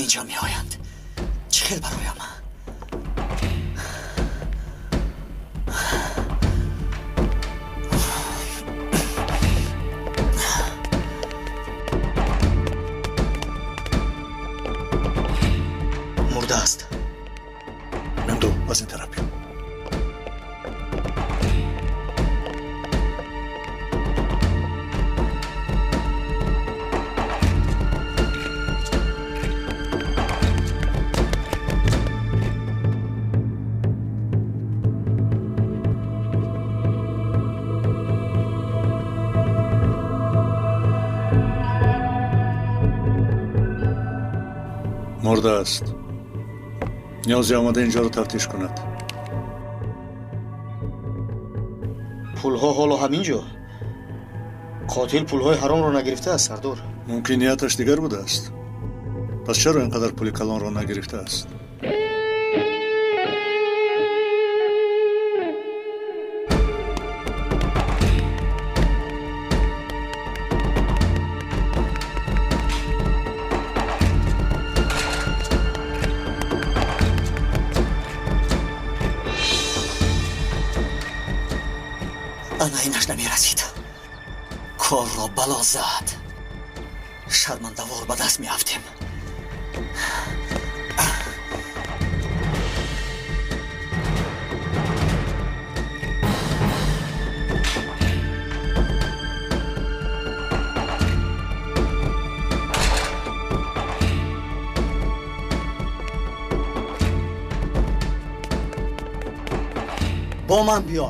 инҷо меоянд. Чӣ хел бароям? Мурда аст. Мемду, аз ин тараф биё. Мурда аст. Ниёзе омада инҷоро тафтиш кунад. Пулҳо ҳоло ҳамин ҷо. Қотил пулҳои ҳаромро нагирифтааст, сардор. Мумкин нияташ дигар будааст. Пас чаро ин қадар пули калонро нагирифтааст? Ана инаш намерасид. Корро бало зад. Шармандавор ба даст меафтем. Бо ман биё.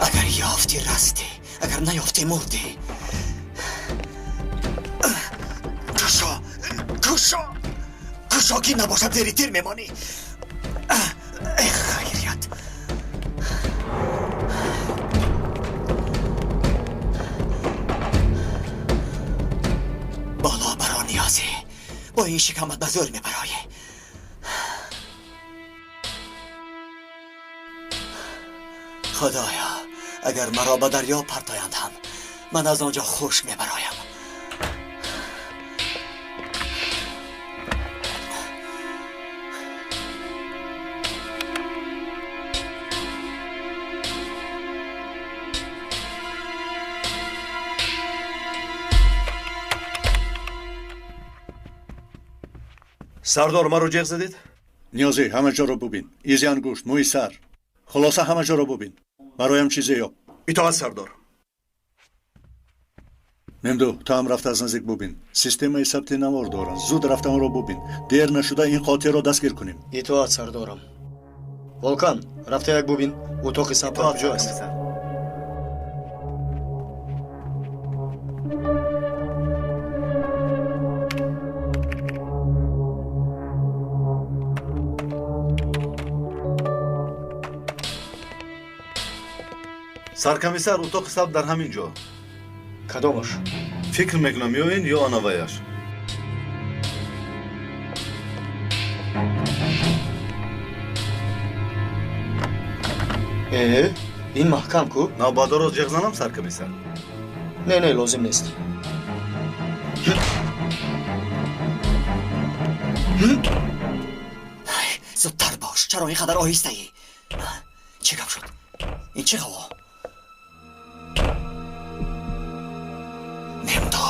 Агар ёфтӣ, растӣ, агар наёфтӣ, мурдӣ. Кушо, кушо, кушо, ки набошад зери тир мемонӣ. Эх, хайрият. Боло баро, Ниёзӣ, бо ин шикамат ба зӯр мебароӣ. Худоё, агар маро ба дарё партоянд ҳам, ман аз он ҷо хушк мебароям. Сардор, маро ҷеғ задед? Ниёзӣ, ҳама ҷоро бубин. Изи ангушт, мӯи сар. Хулоса, ҳама ҷоро бубин. Бароям чизе ёб. Итоат, сардор. Мемду, ту ҳам рафта аз наздик бубин. Системаи сабти навор доранд. Зуд рафта онро бубин. Дер нашуда ин қотилро дастгир кунем. Итоат, сардорам. Волкан, рафта як бубин. Утоқи сабт куҷо аст? Саркомиссар, утоқи сабт дар ҳамин ҷо. Кадомаш? Фикр мекунам, ё ин, ё анаваяш. Э, ин маҳкам ку? Навбатдорро ҷеғ занам, саркомиссар? Не, не, лозим нест. Зудтар бош, чаро ин қадар оҳистаӣ? Чӣ гап шуд? Ин чӣ ҳаво? Мемдо.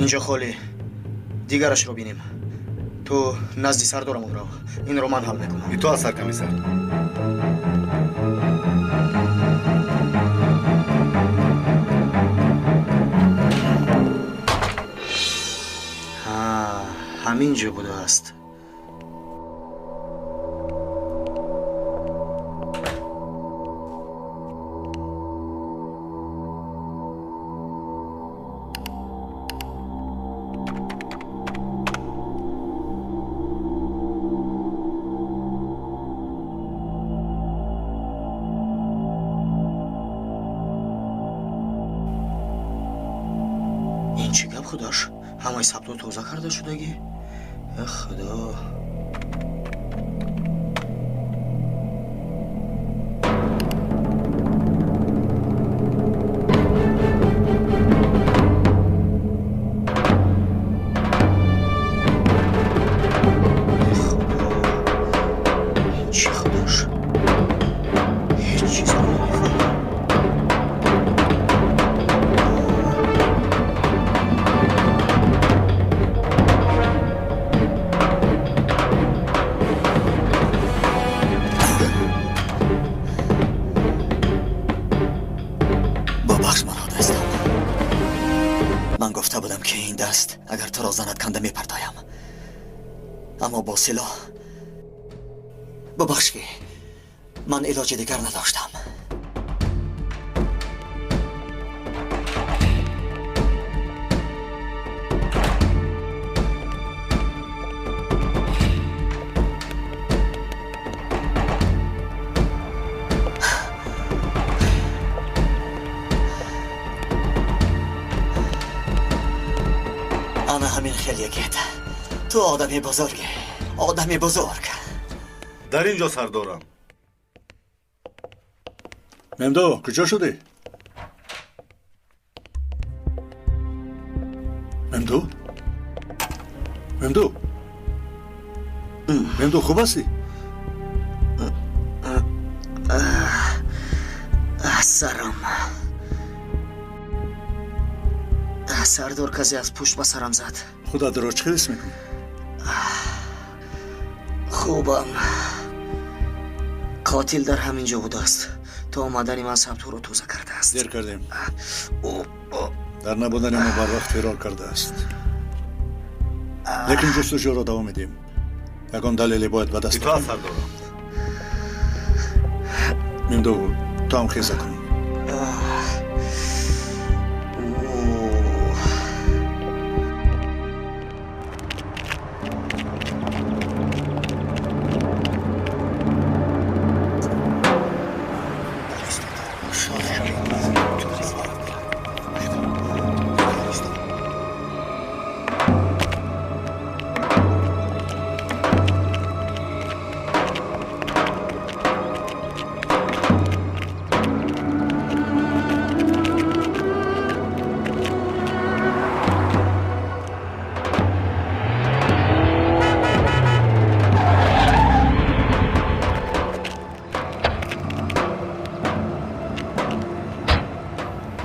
Инҷо холӣ. Дигарашро бинем. Ту назди сардорамон рав. Инро ман ҳал мекунам. Итоат, саркомиссар. Ҳамин ҷо будааст. Ин чӣ гап, худаш? Ҳамаи сабтҳо тоза карда шудагӣ? Худо. Чӣ худош? Ҳеҷ чизро намефаҳмам. Бубахш маро, дӯстам. Ман гуфта будам, ки ин даст агар туро занад, канда мепартоям, аммо бо силоҳ. Бубахш, ки ман илоҷи дигар надоштам. Ана ҳамин хел ягит. Ту одами бузургӣ, одами бузург. Дар ин ҷо, сардорам. Мемдо, куҷо шудӣ? Мемду, Мемду, Мемду, хуб ҳастӣ? Сарам. Сардор, касе аз пушт ба сарам зад. Худатро чӣ хел ҳис мекунӣ? Хубам. Қотил дар ҳамин ҷо будааст. То омадани ман сабтҳоро тоза кардааст. Дер кардем. Дар набудани мо барвақт фирор кардааст, лекин ҷустуҷӯро давом медиҳем. Ягон далеле бояд ба даст Итоат, сардорам. Мемду, ту ҳам хеза кун.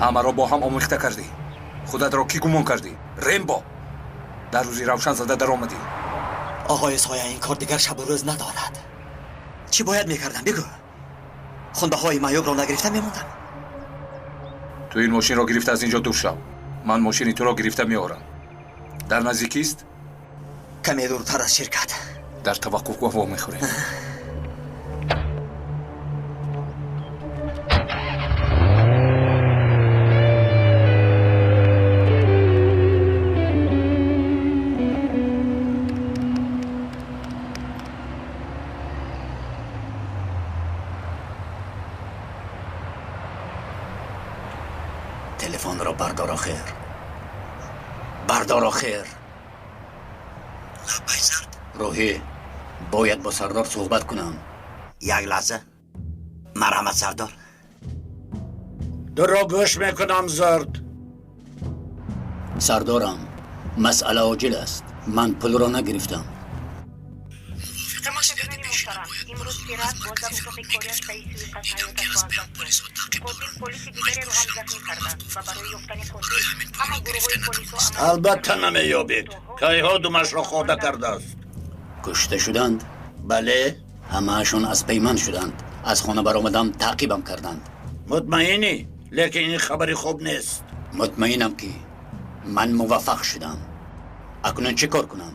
Ҳамаро бо ҳам омехта кардӣ. Худатро кӣ гумон кардӣ, Рембо? Дар рӯзи равшан зада даромадӣ. Оғои Соя, ин кор дигар шабу рӯз надорад. Чӣ бояд мекардам, бигӯ? Хунбаҳои маъюбро нагирифта мемондам? Ту ин мошинро гирифта аз ин ҷо дур шав. Ман мошини туро гирифта меорам. Дар наздикист? Каме дуртар аз ширкат. Дар таваққуфгоҳ вомехӯрем. Телефонро бардор, охир. Бардор, охир. Рӯҳӣ, бояд бо сардор суҳбат кунам. Як лаҳза, марҳамат, сардор. Туро гӯш мекунам, зард. Сардорам, масъала оҷил аст. Ман пулро нагирифтам. Имрӯз теракт боз дар утоқи кориаш пайи суиқасд ҳаёташро аз даст дод. Қотил полиси дигареро ҳам захмӣ карданд ва барои ёфтани қотил ҳама гурӯҳҳои полисҳо Албатта намеёбед. Кайҳо думашро хӯрда кардааст. Кушта шуданд? Бале. Ҳамаашон аз паи ман шуданд. Аз хона баромадам, таъқибам карданд. Мутмаинӣ? Лекин ин хабари хуб нест. Мутмаинам, ки ман муваффақ шудам. Акнун чӣ кор кунам?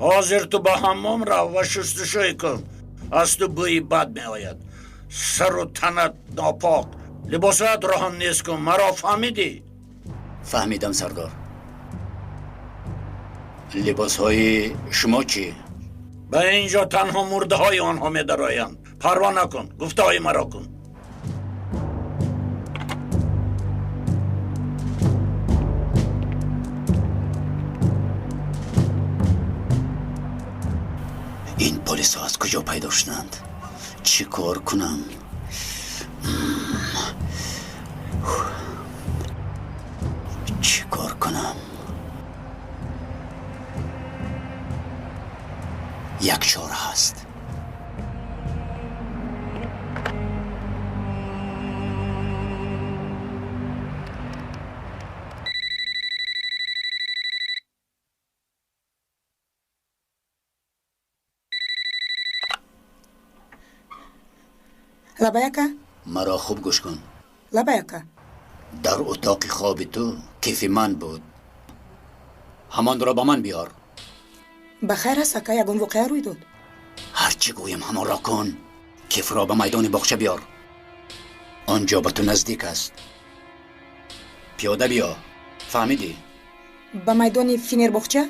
Ҳозир ту ба ҳаммом рав ва шустушӯй кун. Аз ту бӯи бад меояд, сару танат нопок. Либосҳоятро ҳам нест кун. Маро фаҳмидӣ? Фаҳмидам, сардор. Либосҳои шумо чӣ? Ба ин ҷо танҳо мурдаҳои онҳо медароянд. Парво накун, гуфтаҳои маро кун. Полисҳо аз куҷо пайдо шуданд? Чӣ кор кунам? Чӣ кор кунам? Як чора ҳаст. Лабай, ака. Маро хуб гӯш кун. Лабай, ака. Дар утоқи хоби ту кифи ман буд. Ҳамонро ба ман биёр. Ба хайр аст, ака? Ягон воқеа рӯй дод? Ҳарчи гӯям, ҳамонро кун. Кифро ба майдони боғча биёр. Он ҷо ба ту наздик аст. Пиёда биё, фаҳмидӣ? Ба майдони Фенербоғча?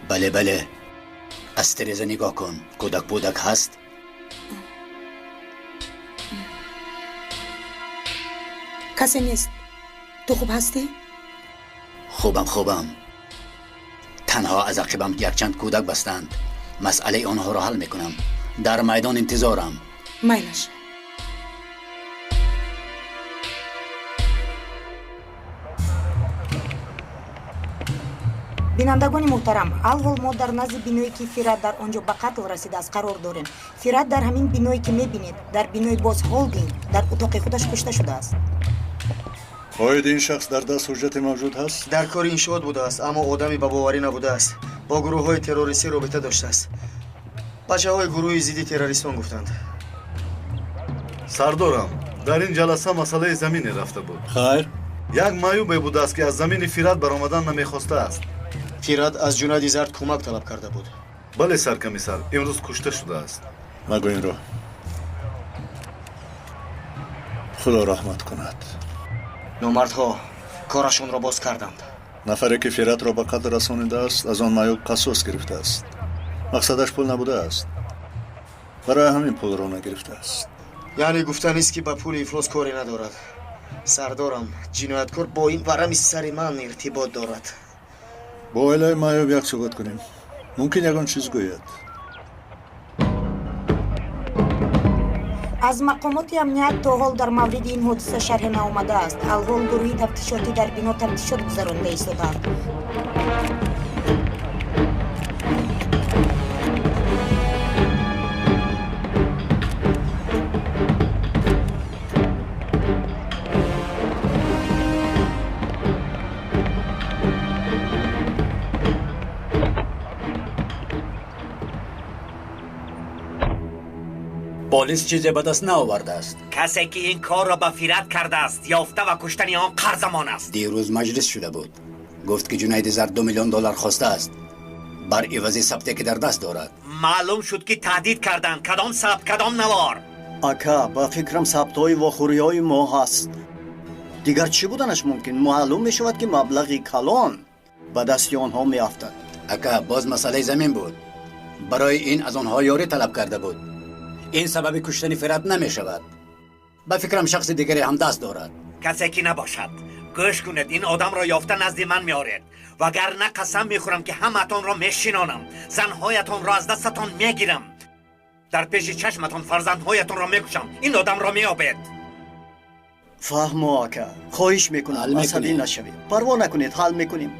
Бале, бале. Аз тереза нигоҳ кун, кӯдак пӯдак ҳаст? Касе нест. Ту хуб ҳастӣ? Хубам, хубам. Танҳо аз ақибам якчанд кӯдак бастанд. Масъалаи онҳоро ҳал мекунам. Дар майдон интизорам. Майлаш. Бинандагони муҳтарам, алҳол мо дар назди биное, ки Фират дар он ҷо ба қатл расидааст, қарор дорем. Фират дар ҳамин биное, ки мебинед, дар бинои Боз Холдинг, дар утоқи худаш кушта шудааст. Оид ин шахс дар даст ҳуҷҷате мавҷуд ҳаст? Дар кори иншоот будааст, аммо одами ба боварӣ набудааст. Бо гурӯҳҳои террористӣ робита доштааст. Бачаҳои гурӯҳи зидди террористон гуфтанд. Сардорам, дар ин ҷаласа масъалаи замине рафта буд. Хайр. Як маъюбе будааст, ки аз замини Фират баромадан намехостааст. Фират аз Ҷунади Зард кӯмак талаб карда буд. Бале, саркомиссар, имрӯз кушта шудааст. Магӯ инро. Худо раҳмат кунад. Номардҳо корашонро боз карданд. Нафаре, ки Фиратро ба қатл расонидааст, аз он маъюб қасос гирифтааст. Мақсадаш пул набудааст, барои ҳамин пулро нагирифтааст. Яъне гуфтанист, ки ба пули ифлос коре надорад. Сардорам, ҷинояткор бо ин варами сари ман иртибот дорад. Бо оилаи маъюб як суҳбат кунем, мумкин ягон чиз гӯяд. Аз мақомоти амният то ҳол дар мавриди ин ҳодиса шарҳе наомадааст. Алҳол гурӯҳи тафтишотӣ дар бино тафтишот гузаронида истодаанд. Полис чизе ба даст наовардааст. Касе, ки ин корро ба Фират кардааст, ёфта ва куштани он қарзамон аст. Дирӯз маҷлис шуда буд. Гуфт, ки Ҷунайди Зард 2 миллион доллар хостааст бар ивази сабте, ки дар даст дорад. Маълум шуд, ки таҳдид карданд. Кадом сабт, кадом навор? Ака, ба фикрам, сабтҳои вохӯриҳои мо ҳаст. Дигар чӣ буданаш мумкин? Маълум мешавад, ки маблағи калон ба дасти онҳо меафтад. Ака, боз масъалаи замин буд. Барои ин аз онҳо ёрӣ талаб карда буд. Ин сабаби куштани Фират намешавад. Ба фикрам, шахси дигаре ҳам даст дорад. Касе ки набошад, гӯш кунед, ин одамро ёфта назди ман меоред, вагарна қасам мехӯрам, ки ҳамаатонро мешинонам, занҳоятонро аз дастатон мегирам, дар пеши чашматон фарзандҳоятонро мекушам. Ин одамро меёбед. Фаҳмо, ака, хоҳиш мекунам, асабӣ нашавед. Парво накунед, ҳал мекунем.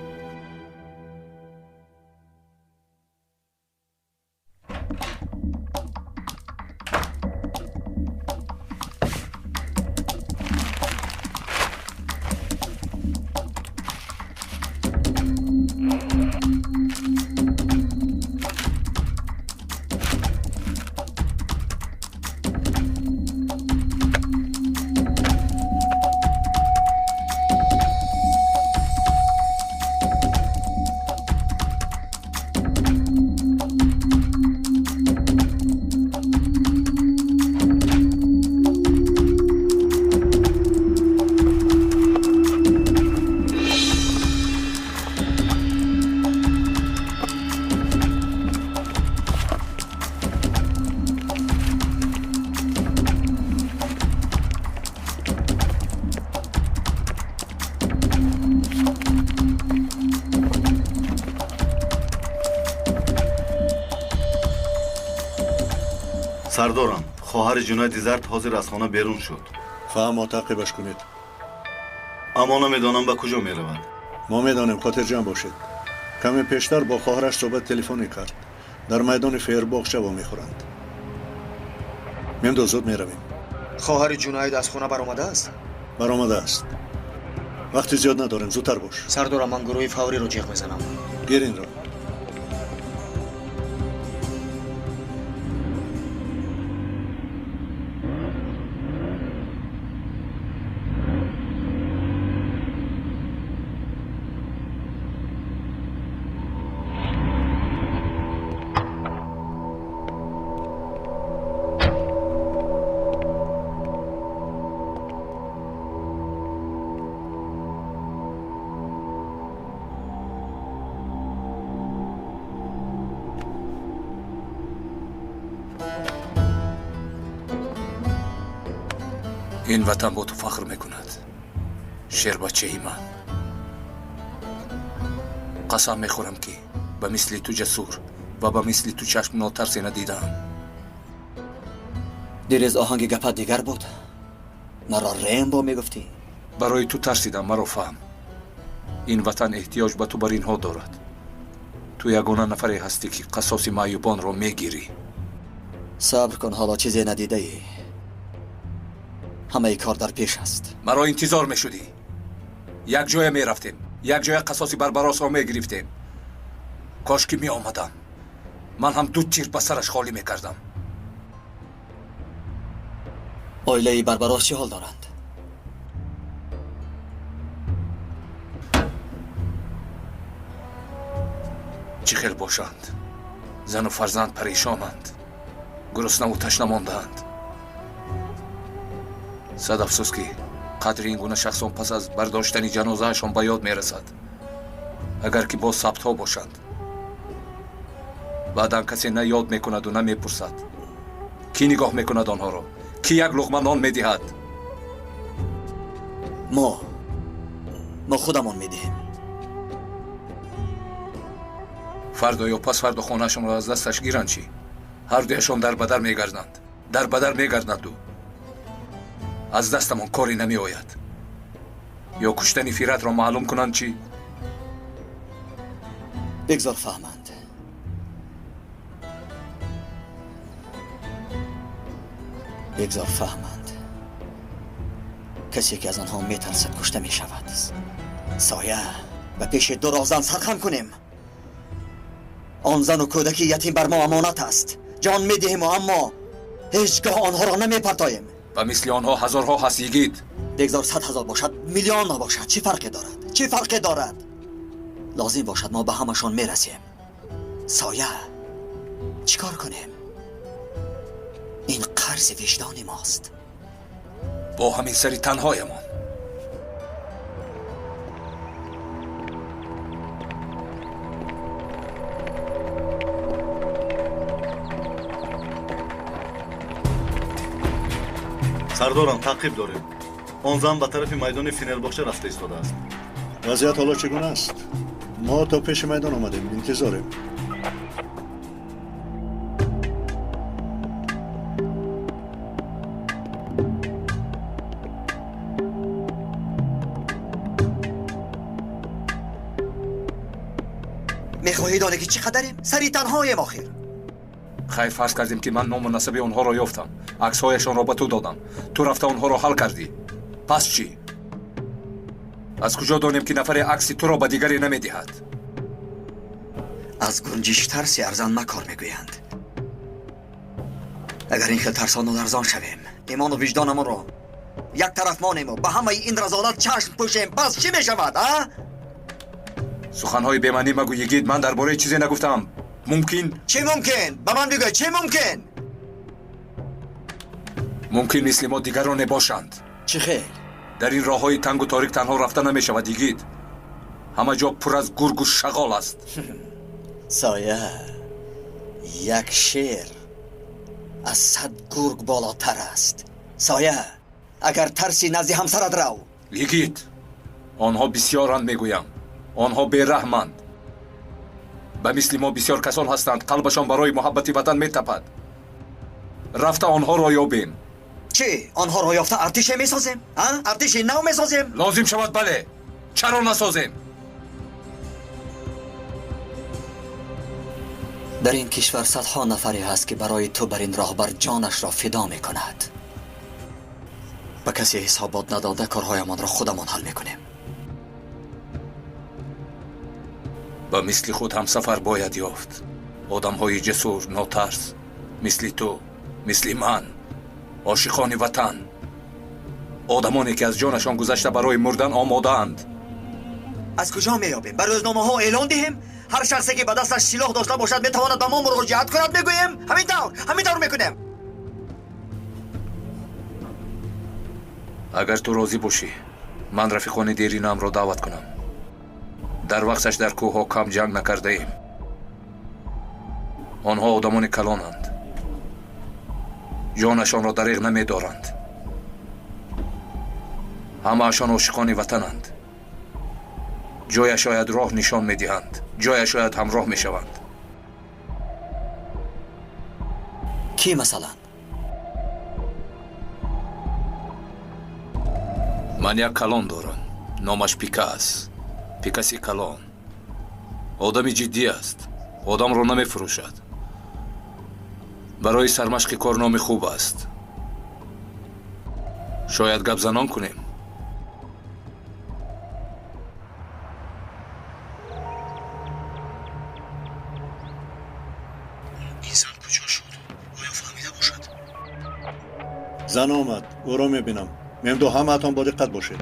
Сардорам, хоҳари Ҷунайди Зард ҳозир аз хона берун шуд. Фаҳмо, таъқибаш кунед. Аммо намедонам ба куҷо меравад. Мо медонем, хотирҷамъ бошед. Каме пештар бо хоҳараш суҳбати телефонӣ кард. Дар майдони Фейербоғча вомехӯранд. Мемдо, зуд меравем. Хоҳари Ҷунайд аз хона баромадааст? Баромадааст. Вақти зиёд надорем, зудтар бош. Сардорам, ман гурӯҳи фавриро ҷиғ мезанам. Гир инро. Ин ватан бо ту фахр мекунад, шербачаи ман. Қасам мехӯрам, ки ба мисли ту ҷасур ва ба мисли ту чашм нотарсе надидаам. Дирӯз оҳанги гапат дигар буд. Маро Рембо мегуфтӣ. Барои ту тарсидам, маро фаҳм. Ин ватан эҳтиёҷ ба ту бар инҳо дорад. Ту ягона нафаре ҳастӣ, ки қасоси маъюбонро мегирӣ. Сабр кун, ҳоло чизе надидаӣ. Ҳамаи кор дар пеш аст. Маро интизор мешудӣ. Як ҷоя мерафтем, як ҷоя қасоси Барбаросро мегирифтем. Кош ки меомадам, ман ҳам ду тир ба сараш холӣ мекардам. Оилаи Барбарос чӣ ҳол доранд? Чӣ хел бошанд? Зану фарзанд парешонанд, гуруснаву ташна мондаанд. Сад афсӯс, ки қадри ин гуна шахсон пас аз бардоштани ҷанозаашон ба ёд мерасад. Агар ки боз сабтҳо бошанд, баъдан касе на ёд мекунаду на мепурсад. Кӣ нигоҳ мекунад онҳоро? Кӣ як луқма нон медиҳад? Мо худамон медиҳем. Фардо ё пас фардо хонаашонро аз дасташ гиранд чӣ? Ҳар дуяшон дар бадар мегарданд, дар бадар мегарданду аз дастамон коре намеояд. Ё куштани Фиратро маълум кунанд чӣ? Бигзор фаҳманд. Бигзор фаҳманд. Касе ки аз онҳо метарсад, кушта мешавад. Соя, ба пеши ду роҳзан сархам кунем. Он зану кӯдаки ятим бар мо амонат аст. Ҷон медиҳему, аммо ҳеҷ гоҳ онҳоро намепартоем. Ба мисли онҳо ҳазорҳо ҳаст, йигит. Бигзор 100 000 бошад, миллион набошад, чӣ фарқе дорад? Чӣ фарқе дорад? Лозим бошад, мо ба ҳамашон мерасем. Соя, чӣ кор кунем? Ин қарзи виҷдони мост. Бо ҳамин сари танҳоямон. Сардорам, таъқиб дорем. Он зан ба тарафи майдони Фенербоғча рафта истодааст. Вазъият ҳоло чӣ гуна аст? Мо то пеши майдон омадем, интизорем. Мехоҳӣ донӣ, ки чӣ қадарем? Сари танҳоем охир. Хайр, фарз кардем, ки ман ному насаби онҳоро ёфтам, аксҳояшонро ба ту додам, ту рафта онҳоро ҳал кардӣ. Пас чӣ? Аз куҷо донем, ки нафаре акси туро ба дигаре намедиҳад? Аз гунҷиш тарси арзан макор мегӯянд. Агар ин хел тарсону ларзон шавем, имону виҷдонамонро як тараф монему ба ҳамаи ин разолат чашм пӯшем, пас чӣ мешавад, а? Суханҳои бемаънӣ магӯ, йигит. Ман дар бораи чизе нагуфтаам. Мумкин. Чӣ мумкин? Ба ман бигӯ, чӣ мумкин? Мумкин мисли мо дигароне бошанд. Чӣ хел? Дар ин роҳҳои тангу торик танҳо рафта намешавад, йигит. Ҳама ҷо пур аз гургу шағол аст. Соя, як шер аз 100 гург болотар аст. Соя, агар тарси, назди ҳамсарат рав. Йигит, онҳо бисёранд, мегӯям. Онҳо бераҳманд. Ба мисли мо бисёр касон ҳастанд, қалбашон барои муҳаббати ватан метапад. Рафта онҳоро ёбем. Чӣ? Онҳоро ёфта артише месозем? Артиши нав месозем? Лозим шавад, бале. Чаро насозем? Дар ин кишвар садҳо нафаре ҳаст, ки барои ту бар ин роҳбар ҷонашро фидо мекунад. Ба касе ҳисобот надода корҳоямонро худамон ҳал мекунем. Ба мисли худ ҳамсафар бояд ёфт. Одамҳои ҷасур, нотарс, мисли ту, мисли ман, ошиқони ватан, одамоне ки аз ҷонашон гузашта барои мурдан омодаанд. Аз куҷо меёбем? Ба рӯзномаҳо эълон диҳем? Ҳар шахсе ки ба дасташ силоҳ дошта бошад метавонад ба мо муроҷиат кунад, мегӯем? Ҳамин тавр мекунем. Агар ту розӣ бошӣ, ман рафиқони деринаамро даъват кунам. Дар вақташ дар кӯҳҳо кам ҷанг накардаем. Онҳо одамони калонанд. Ҷонашонро дариғ намедоранд. Ҳамаашон ошиқони ватананд. Ҷоя шояд роҳ нишон медиҳанд, ҷоя шояд ҳамроҳ мешаванд. Кӣ масалан? Ман як калон дорам. Номаш Пикас. Пикаси калон. Одами ҷиддӣ аст. Одамро намефурӯшад. Барои сармашқи кор номи хуб аст. Шояд гапзанон кунем. Ин зан куҷо шуд? Оё фаҳмида бошад? Зан омад. Ӯро мебинам. Мемду ҳамаатон бо диққат бошед.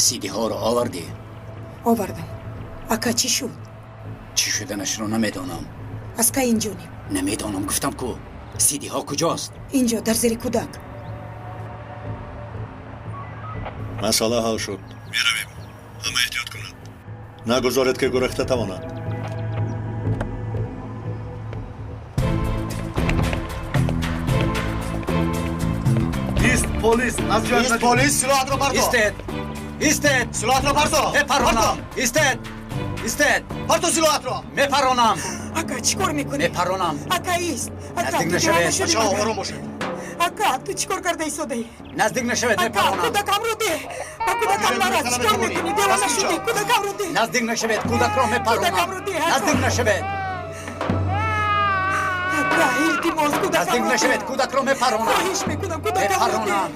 Сидиҳоро овардӣ? Овардам. Ака, чӣ шуд? Чӣ шуданашро намедонам. Аз кай инҷонем? Намедонам, гуфтам ку. Сидиҳо куҷост? Инҷо, дар зери кӯдак. Масъала ҳал шуд. Меравем. Ҳама эҳтиёт кунад. Нагузоред, ки гурехта тавонад. Ист, полис! Аз ҷоят Ист, полис, силоҳатро бардор! Истед! Истед! Силоҳатро партов! Мепаронам! Истед! Истед! Партов силоҳатро! Мепаронам! Ака, чӣ кор мекунӣ? Мепаронам! Ака, ист! Ака, Наздик ту нашавед! девона шудӣ Бачаҳо, магар? ором бошед. Ака, ту чӣ кор карда истодаӣ? Наздик нашавед, Ака, мепаронам! кӯдакамро деҳ! Ба кӯдакам нарас! Чӣ кор мекунӣ? Девона шудӣ! Кӯдакамро деҳ! Наздик нашавед, кӯдакро мепаронам! Кӯдакамро деҳ, ака! Наздик нашавед! Ака, илтимос, Наздик кӯдакамро нашавед, деҳ! кӯдакро мепаронам! Хоҳиш мекунам, кӯдакамро деҳ! Мепаронам!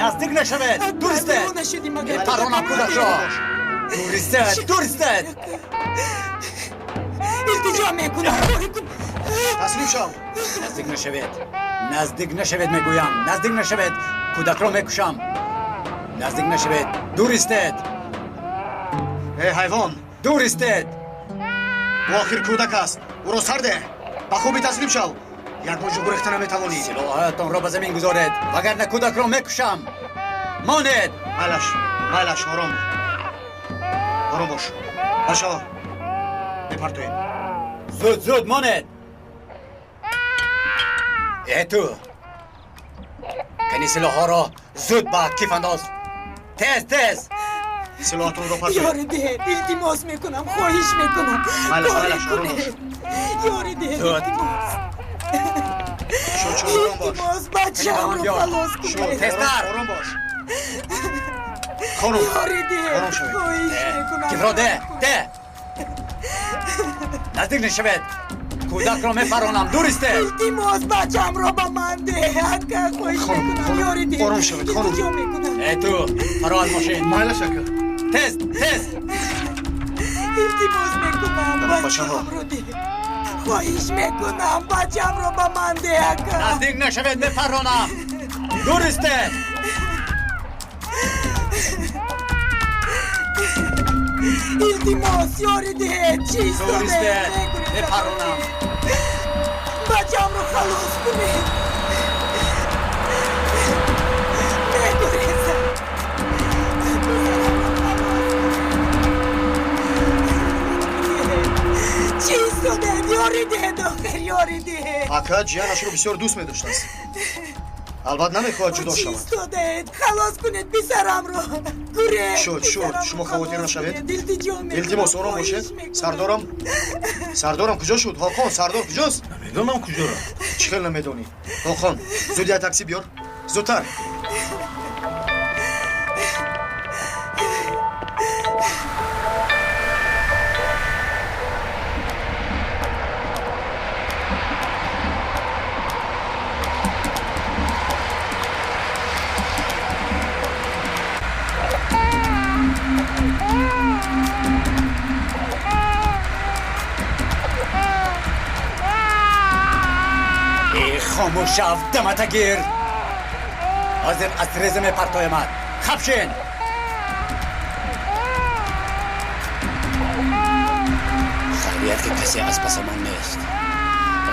Наздик нашавед! Ака, Дур истед! девона шудӣ магар? Мепаронам Кӯдакамро кӯдакро! деҳ! Дур истед! Дур истед! Илтиҷо мекунам, коре кун! Таслим шав! Наздик нашавед! Наздик нашавед, мегӯям! Наздик нашавед! Кӯдакро мекушам! Наздик нашавед! Дур истед! Э, ҳайвон! Дур истед! Ӯ охир кӯдак аст. Ӯро сар деҳ. Ба хубӣ таслим шав. Ягон ҷо гурехта наметавонӣ. Силоҳҳоятонро ба замин гузоред, вагарна кӯдакро мекушам. Монед! Майлаш, майлаш, ором. Ором бош. Бачаҳо, мепартоем. Зуд, зуд, монед! Э, ту! Кани силоҳҳоро зуд ба киф андоз. Тез, тез! Силоҳатонро партоед. Ёри диҳед, илтимос мекунам, хоҳиш мекунам. Майлаш, Коре майлаш, ором бош. кунед. Ёри диҳед, Зуд. илтимос. Шуд, шуд, ором бош. Илтимос, бачаамро Биё. халос Шуд, кунед. Тезтар. ором бош. Хонум, ёрӣ диҳед, ором шавед. Хоҳиш мекунам. Кифро де, де! Наздик нашавед! Кӯдакро мепаронам, дур истед! Илтимос, бачамро ба ман деҳ, ака, хоҳиш мекунам, ёрӣ диҳед. Ором шавед, хонум. Илтиҷо мекунам. Э, ту, фаро аз машин. Майлаш, ака. Тез, тез! Илтимос мекунам, бачаҳо. бачамро деҳ. Хоҳиш мекунам, бачамро ба ман деҳ, ака. Наздик нашавед, мепаронам! Дур истед! Илтимос, ёрӣ диҳед, чӣ Дур истодаед? истед, мепаронам! Бачамро халос кунед. Мегурезам. Чӣ истодаед? Ёрӣ диҳед, охир, ёрӣ диҳед. Ака ҷиянашро бисёр дӯст медоштааст. Албат намехоҳад ҷудо Чӣ шавад. истодаед? Халос кунед писарамро. Гурез. Шуд, шуд, шумо хавотир нашавед. Илтиҷо мекунам. Илтимос, ором бошед. Сардорам, сардорам куҷо шуд? Ҳоқон, сардор куҷост? Намедонам куҷо рафт. Чӣ хел намедонӣ? Ҳоқон, зуд як такси биёр. Зудтар. Э, хомӯш шав, дамата гир! Ҳозир аз тиреза мепартоямад. Хап шин! Хайрият, ки касе аз пасамон нест.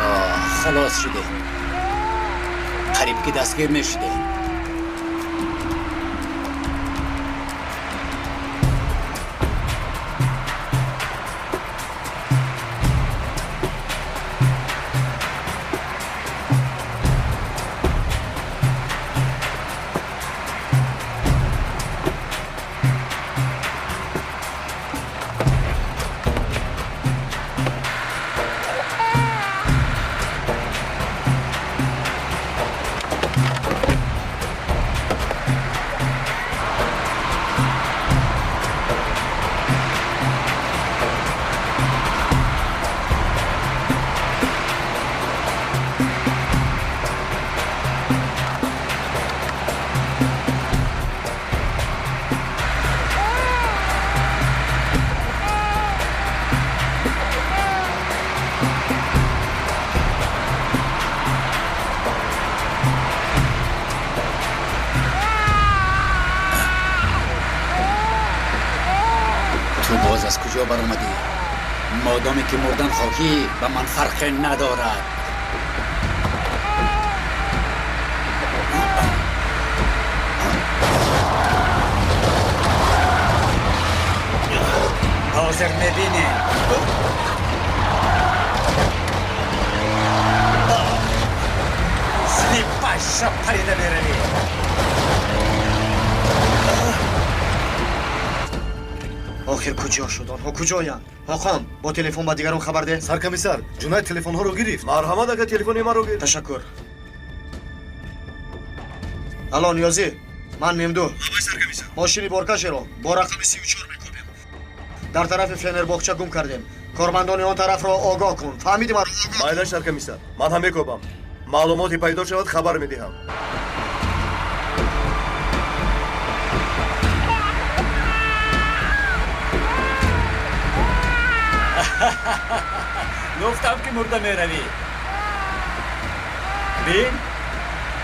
Оҳ, халос шудем. Қариб ки дастгир мешудем. Ту боз аз куҷо баромадӣ? Модоме ки мурдан хоҳӣ, ба ман фарқе надорад. Ҳозир мебинем. Слипаша парида меравӣ. Охир куҷо шуд? Онҳо куҷоянд? Ҳоқон, бо телефон ба дигарон хабар деҳ. Саркомиссар, Ҷунаyd телефонҳоро гирифт. Марҳамат, ака, телефони маро гир. Ташаккур. Алло, Ниёзӣ, ман Мемду. Мошини боркашеро бо рақами 34 мекобем. Дар тарафи Фенербоғча гум кардем. Кормандони он тарафро огоҳ кун. Фаҳмиди маро? Майлаш, саркомиссар, ман ҳам мекобам. Маълумоте пайдо шавад, хабар медиҳам. Гуфтам, ки мурда меравӣ. Бин,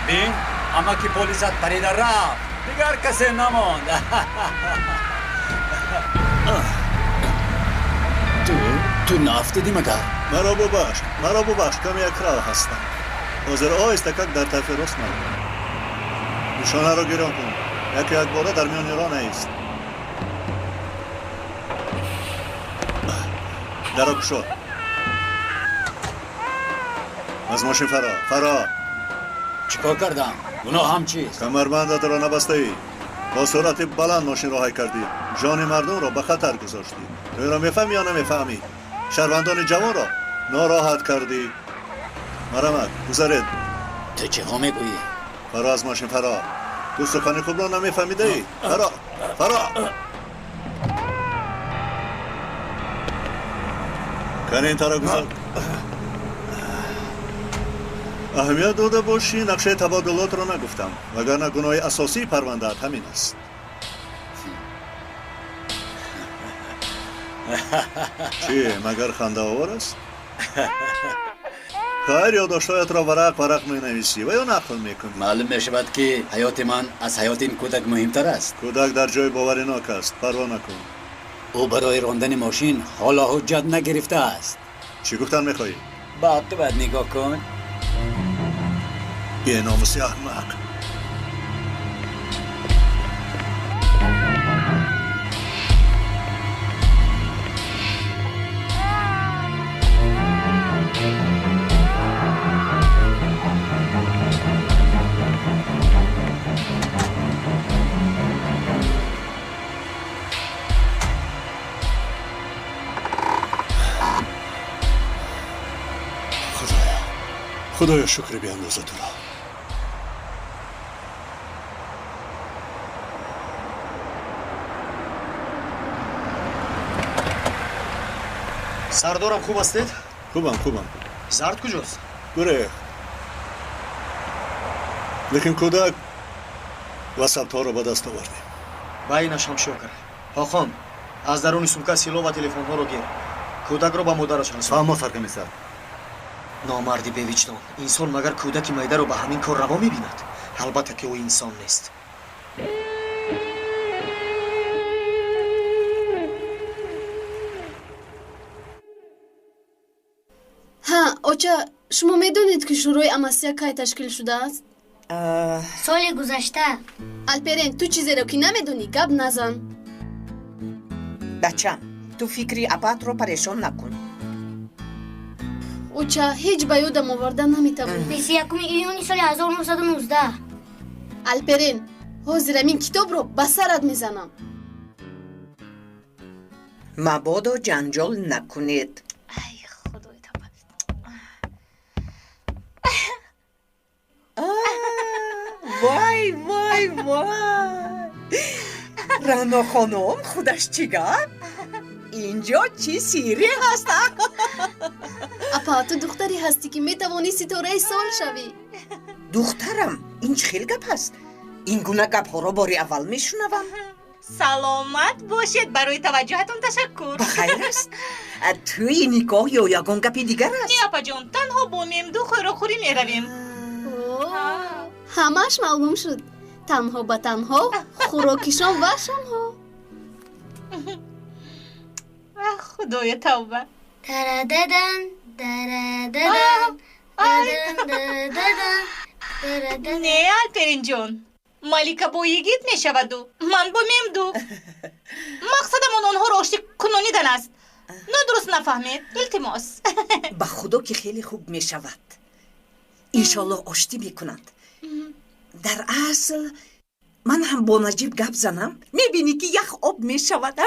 бин, амаки полисат парида рафт. Дигар касе намонд. Ту наафтидӣ магар? Маро бубахш, маро бубахш, каме якрав ҳастам. Ҳозир оҳистакак дар тарафи рост маром. Нишонаро гирон кун. Яку якбора дар миёни роҳ наист. Даро кушо. Аз мошин фаро, фаро. Чӣ кор кардам? Гуноҳам чист? Камарбандатро набастаӣ. Бо суръати баланд мошинро ҳай кардӣ. Ҷони мардумро ба хатар гузоштӣ. Ту инро мефаҳмӣ ё намефаҳмӣ? Шаҳрвандони ҷавонро нороҳат кардӣ. Марҳамат, гузаред. Ту чиҳо мегӯӣ? Фаро аз мошин, фаро. Ту сухани хубро намефаҳмидаӣ? Фаро, фаро! Кани ин тара гузар. Аҳамият дода бошӣ, нақшаи табодулотро нагуфтам, вагарна гуноҳи асосии парвандаат ҳамин аст. Чӣ, магар хандаовар аст? Хайр, ёддоштҳоятро варақ варақ менависӣ ва ё нақл мекунӣ. Маълум мешавад, ки ҳаёти ман аз ҳаёти ин кӯдак муҳимтар аст. Кӯдак дар ҷои боваринок аст, парво накун. Ӯ барои рондани мошин ҳоло ҳуҷҷат нагирифтааст. Чӣ гуфтан мехоҳӣ? Ба оқибат нигоҳ кун. Беномуси аҳмақ. Худоё, шукри беандоза туро. Сардорам, хуб ҳастед? Хубам, хубам. Зард куҷост? Гурехт. Лекин кӯдак ва сабтҳоро ба даст овардем. Ба инаш ҳам шукр. Ҳоқон, аз даруни сумка силоҳ ва телефонҳоро гир. Кӯдакро ба модараш расон. Фаҳмо, саркомиссар. Номарди бевиҷдон. Инсон магар кӯдаки майдаро ба ҳамин кор раво мебинад? Албатта ки ӯ инсон нест. Ҳа, оча, шумо медонед, ки Шӯрои Амасия кай ташкил шудааст? Соли гузашта. Алперен, ту чизеро ки намедонӣ, гап назан. Бачам, ту фикри апаатро парешон накун. Оча, ҳеҷ ба ёдам оварда наметавонам. 21 июни соли 1919. Алперен, ҳозир ҳамин китобро ба сарат мезанам. Мабодо ҷанҷол накунед. Ай, худои тавба. Вай, вай, вай! Рано хонум, худаш чӣ гап? Инҷо чӣ сирре ҳаст? Апа, ту духтаре ҳастӣ, ки метавонӣ ситораи сол шавӣ. Духтарам, ин чӣ хел гап аст? Ин гуна гапҳоро бори аввал мешунавам. Саломат бошед, барои таваҷҷӯҳатон ташаккур. Ба хайр аст? Тӯи никоҳ ё ягон гапи дигар аст? Не, апаҷон, танҳо бо Мемду хӯрокхӯрӣ меравем. Ҳамааш маълум шуд. Танҳо ба танҳо хӯрокишон ва шомҳо. Худоя, тавба. Тарададан, тарададан, тарададан, тарададан. Не, Алперинҷон, Малика бо йигит мешаваду ман бо Мемду. Мақсадамон онҳоро оштӣ кунонидан аст. Нодуруст нафаҳмед, илтимос. Ба худо ки хеле хуб мешавад. Иншоллоҳ оштӣ мекунанд. Дар асл ман ҳам бо Наҷиб гап занам, мебинӣ ки ях об мешавад.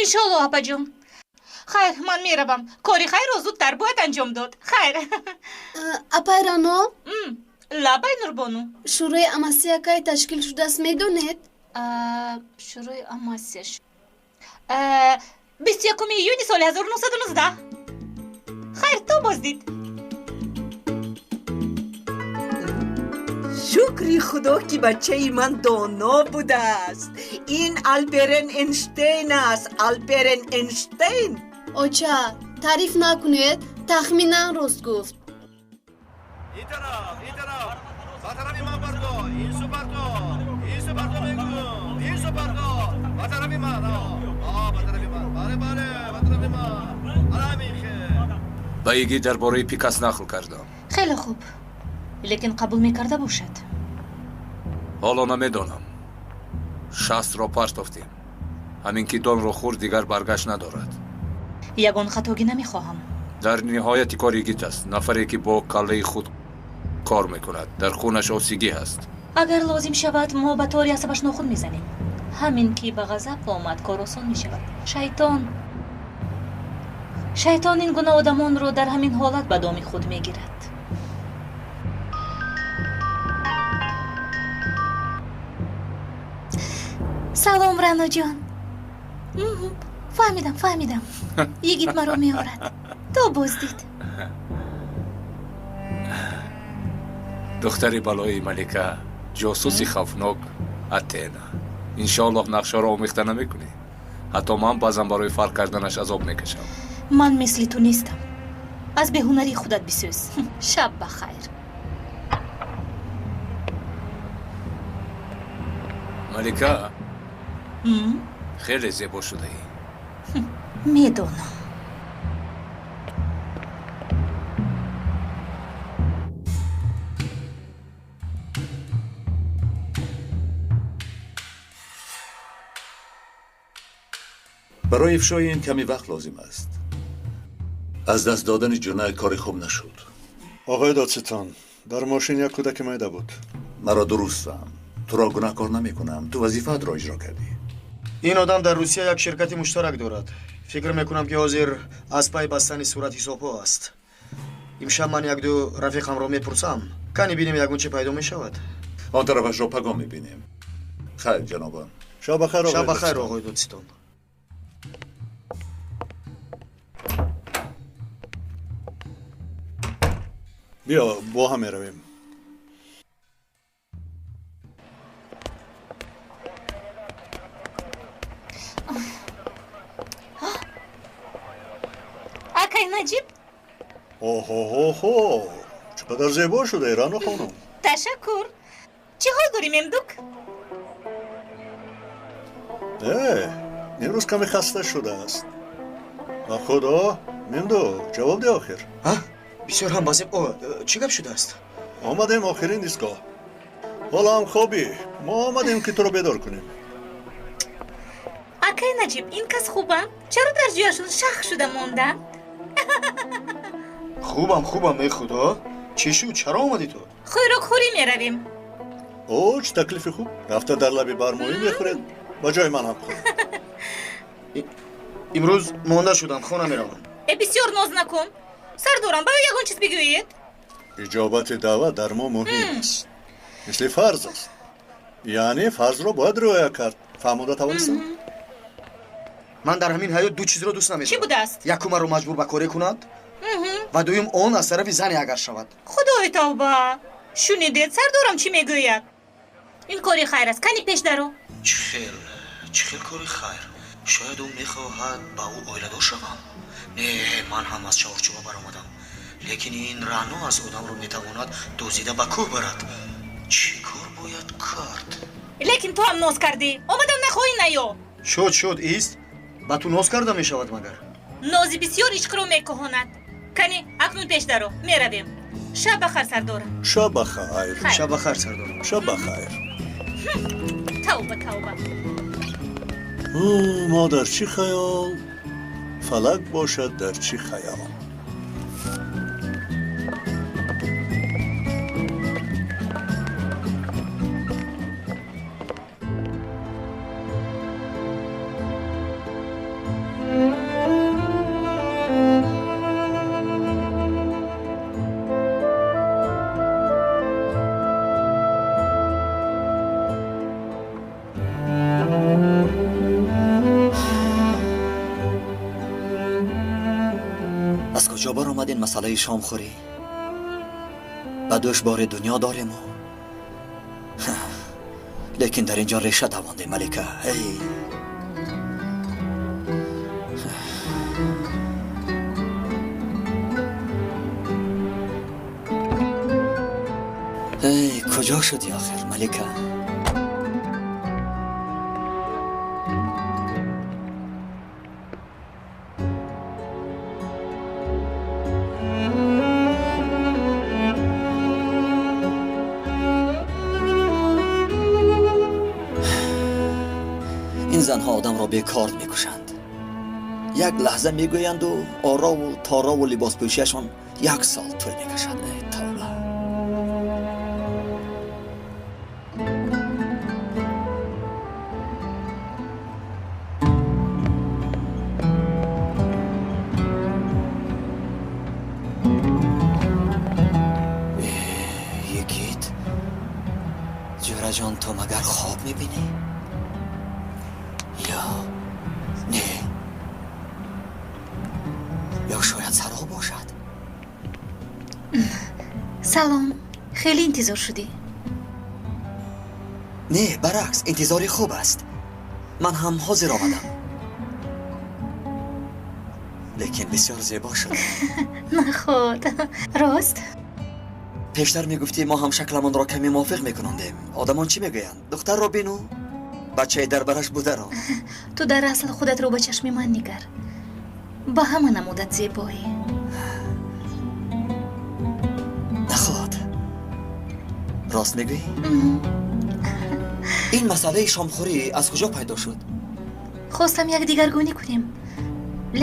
Иншоллоҳ, апаҷон. Хайр, ман меравам. Кори хайрро зудтар бояд анҷом дод. Хайр. Апай Рано? Лабай, Нурбону. Шӯрои Амасия кай ташкил шудааст, медонед? Шӯрои Амасия 21 июни соли 1919. Хайр, то боздид. Шукри худо ки бачаи ман доно будааст. Ин Алперен Эйнштейн аст, Алперен Эйнштейн. Оча, таъриф накунед, тахминан рост гуфт. Ин тараф, ин тараф, ба тарафи ман бардо, ин су бардо, ин су бардо мегӯм, ин су бардо, ба тарафи ман, ба тарафи ман, бале, бале, ба тарафи ман, ана ҳамин хел. Ба йигит дар бораи Пикас нақл кардам. Хеле хуб, лекин қабул мекарда бошад. Ҳоло намедонам. Шастро партофтем. Ҳамин ки донро хӯрд, дигар баргашт надорад. Ягон хатогӣ намехоҳам. Дар ниҳояти кор йигит аст, нафаре ки бо каллаи худ кор мекунад. Дар хунаш осигӣ ҳаст. Агар лозим шавад, мо ба тори асабаш нохун мезанем. Ҳамин ки ба ғазаб омад, кор осон мешавад. Шайтон Шайтон ин гуна одамонро дар ҳамин ҳолат ба доми худ мегирад. Салом, Раъноҷон. Фаҳмидам, фаҳмидам. Йигит маро меорад. То боздид. Духтари балои малика, ҷосуси хавфнок Атена. Иншоаллоҳ нақшаро омехта намекунӣ. Ҳатто ман баъзан барои фарқ карданаш азоб мекашам. Ман мисли ту нестам. Аз беҳунарии худат бисӯз. Шаб ба хайр. Малика, хеле зебо шудаӣ. Медонам. Барои ифшои ин каме вақт лозим аст. Аз даст додани Ҷунайд кори хуб нашуд. Оғои додситон, дар мошин як кӯдаки майда буд. Маро дуруст фаҳм. Туро гунаҳкор намекунам. Ту вазифаатро иҷро кардӣ. Ин одам дар Русия як ширкати муштарак дорад. Фикр мекунам, ки ҳозир аз пай бастани суратҳисобҳо аст. Имшаб ман якду рафиқамро мепурсам. Кани бинем, ягон чӣ пайдо мешавад. Он тарафашро пагоҳ мебинем. Хайр, ҷанобон. Шаб бахайр, шаб бахайр, оғои додситон. Биё, бо ҳам меравем. Акай Наҷиб? Оҳоҳоҳо, чӣ қадар зебо шудаи, Рано хонум. Ташаккур. Чӣ ҳол дорӣ, Мемдук? Имрӯз каме хаста шудааст. Ба худо, Мемдук, ҷавоб деҳ охир. Бисёр ҳам базеб. Чӣ гап шудааст? Омадем охирин истгоҳ. Ҳоло ҳам хобӣ. Мо омадем, ки туро бедор кунем. Акай Наҷиб, ин кас хубам? Чаро дар ҷояшон шах шуда монданд? Хубам, хубам, эй худо. Чӣ шуд? Чаро омадӣ ту? Хӯрокхӯрӣ меравем. О, чӣ таклифи хуб. Рафта дар лаби бармоӣ мехӯред. Ба ҷои ман ҳам хӯр. Имрӯз монда шудам, хона меравам. Э, бисёр ноз накун. Сардорам, ба ӯ ягон чиз бигӯед. Иҷобати даъват дар мо муҳим аст. Мисли фарз аст. Яъне фарзро бояд риоя кард. Фаҳмода тавонистам? Ман дар ҳамин ҳаёт ду чизро дӯст намедорам. Чӣ будааст? Якум, маро маҷбур ба коре кунад, ва дуюм, он аз тарафи зане агар шавад. Худои тавба! Шунидед, сардорам чӣ мегӯяд? Ин кори хайр аст. Кани пеш даро. Чӣ хел? Чӣ хел кори хайр? Шояд ӯ мехоҳад ба ӯ оиладор шавам. Не, ман ҳам аз чаҳорчӯба баромадам. Лекин ин Рано аз одамро метавонад дозида ба кӯҳ барад. Чӣ кор бояд кард? Лекин ту ҳам ноз кардӣ. Омадам нахоҳӣ наё. Шуд, шуд, ист. Ба ту ноз карда мешавад магар? Нози бисёр ишқро мекӯҳонад. Кани, акнун пеш даро. Меравем. Шаб бахайр, сардорам. Шаб бахайр. Шаб бахайр, сардорам. Шаб бахайр. Тавба, тавба. Мо дар чӣ хаёл, фалак бошад дар чӣ хаёл. Аз куҷо баромад ин масъалаи шомхӯрӣ? Ба дӯш бори дунё дорему, лекин дар инҷо реша давондем, малика. Эй, эй, куҷо шудӣ охир, малика? Ин занҳо одамро бекор мекушанд. Як лаҳза мегӯянду орову торову либоспӯшиашон як сол тӯл мекашад. Эй тавба! Йигит, ҷӯраҷон, ту магар хоб мебинӣ? Ё шояд сароб бошад. Салом, хеле интизор шудӣ? Не, баръакс, интизори хуб аст. Ман ҳам ҳозир омадам. Лекин бисёр зебо шуд. Наход, рост? Пештар мегуфтӣ мо ҳам шакламонро каме мувофиқ мекунондем. Одамон чӣ мегӯянд? Духтарро бину, бачаи дар бараш бударо. Ту дар асл худатро ба чашми ман нигар. Ба ҳама намудат зебоӣ. Наход, рост мегӯӣ? Ин масъалаи шомхӯрӣ аз куҷо пайдо шуд? Хостам як дигаргунӣ кунем,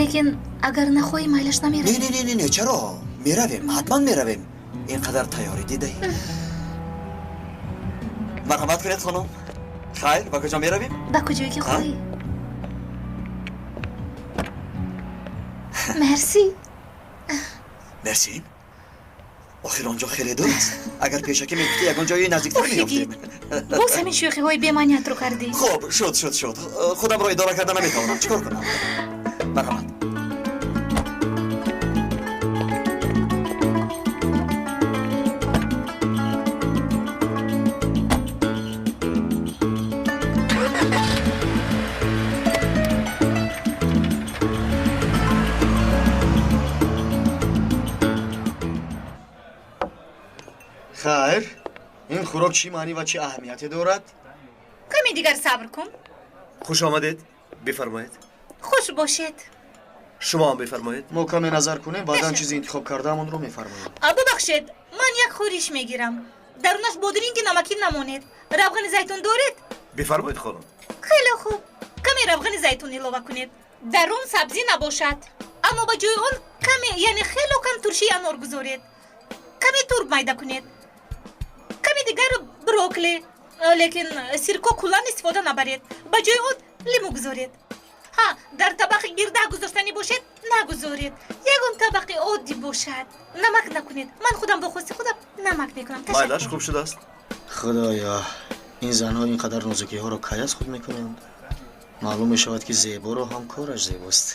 лекин агар нахоҳӣ майлаш намеравем. Не, не, не, не, чаро? Меравем, ҳатман меравем. Ин қадар тайёрӣ дидаӣ. Марҳамат кунед, хонум. Хайр, ба куҷо меравем? Ба куҷое ки хоҳӣ. Мерсӣ. Мерсин? Охир он ҷо хеле дур аст. Агар пешакӣ мегуфтӣ, ягон ҷои наздиктар меёфтем. Боз ҳамин шӯхиҳои бемаъниятро кардӣ. Хуб, шуд, шуд, шуд. Худамро идора карда наметавонам. Чӣ кор кунам? Марҳамат. Хайр, ин хӯрок чӣ маънӣ ва чӣ аҳамияте дорад? Каме дигар сабр кун. Хуш омадед, бифармоед. Хуш бошед. Шумо ҳам бифармоед. Мо каме назар кунем, баъдан чизи интихоб кардаамонро мефармоем. Бубахшед, ман як хӯриш мегирам. Дарунаш бодринги намакӣ намонед. Равғани зайтун доред? Бифармоед, хонум. Хеле хуб. Каме равғани зайтун илова кунед. Дарун сабзӣ набошад, аммо ба ҷои он каме, яъне хело кам туршии анор гузоред. Каме турб майда кунед. Каме дигар брокколи, лекин сирко куллан истифода набаред. Ба ҷои он лимӯ гузоред. Ҳа, дар табақи гирда гузоштанӣ бошед, нагузоред. Ягон табақи оддӣ бошад. Намак накунед. Ман худам бо хости худам намак мекунам. Майлаш хуб шудааст. Худоё, ин занҳо ин қадар нозукиҳоро кай аз худ мекунанд? Маълум мешавад, ки зеборо ҳам кораш зебост.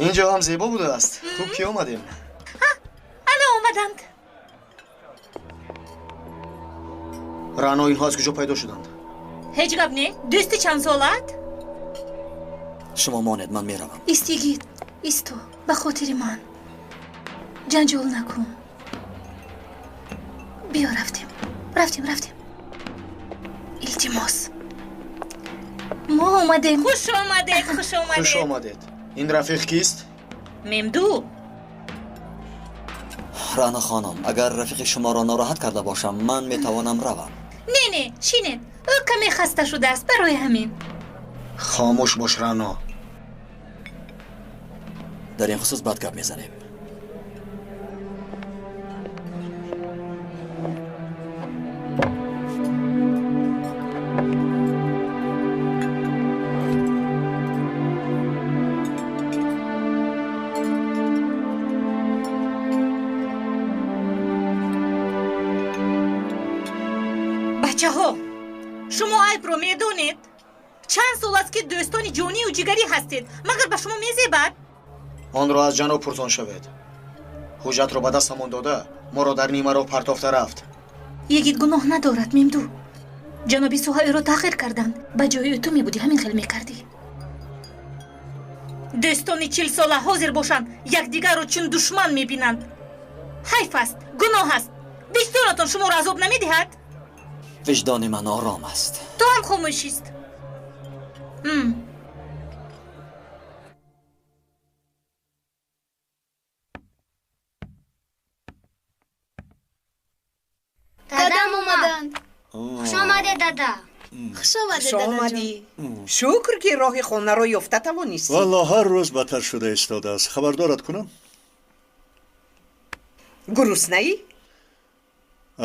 Ин ҷо ҳам зебо будааст. Хуб ки омадем. Ана омаданд. Раъно, инҳо аз куҷо пайдо шуданд? Ҳеҷ гап не. Дӯсти чанд солаат? Шумо монед, ман меравам. Ист, йигит, исто, ба хотири ман. Ҷанҷол накун. Биё, рафтем. Рафтем, рафтем. Илтимос. Мо омадем. Хуш омадед, хуш омадед. Хуш омадед. Ин рафиқ кист? Мемду. Раъно хонум, агар рафиқи шуморо нороҳат карда бошам, ман метавонам равам. Не, не, шинед. Ӯ каме хаста шудааст барои ҳамин. Хомӯш бош, Раъно. Дар ин хусус баъд гап мезанем. Бачаҳо, шумо айбро медонед? Чанд сол аст, ки дӯстони ҷонию ҷигарӣ ҳастед, магар ба шумо мезебад? Онро аз ҷаноб пурсон шавед. Ҳуҷҷатро ба дастамон дода, моро дар нимароҳ партофта рафт. Йигит гуноҳ надорад, Мемду. Ҷаноби Суҳа ӯро таъхир карданд. Ба ҷои ӯ ту мебудӣ, ҳамин хел мекардӣ. Дӯстони 40-сола ҳозир бошанд, якдигарро чун душман мебинанд. Ҳайф аст, гуноҳ аст. Виҷдонатон шуморо азоб намедиҳад? Виҷдони ман ором аст. Ту ҳам хомӯшист. Дадам омаданд. Хуш омадед, дада. Хуш омадед, Хуш омадӣ. Шукр, ки роҳи хонаро ёфта тавонистӣ. Валло, ҳар рӯз бадтар шуда истодааст. Хабардорат кунам? Гуруснаӣ?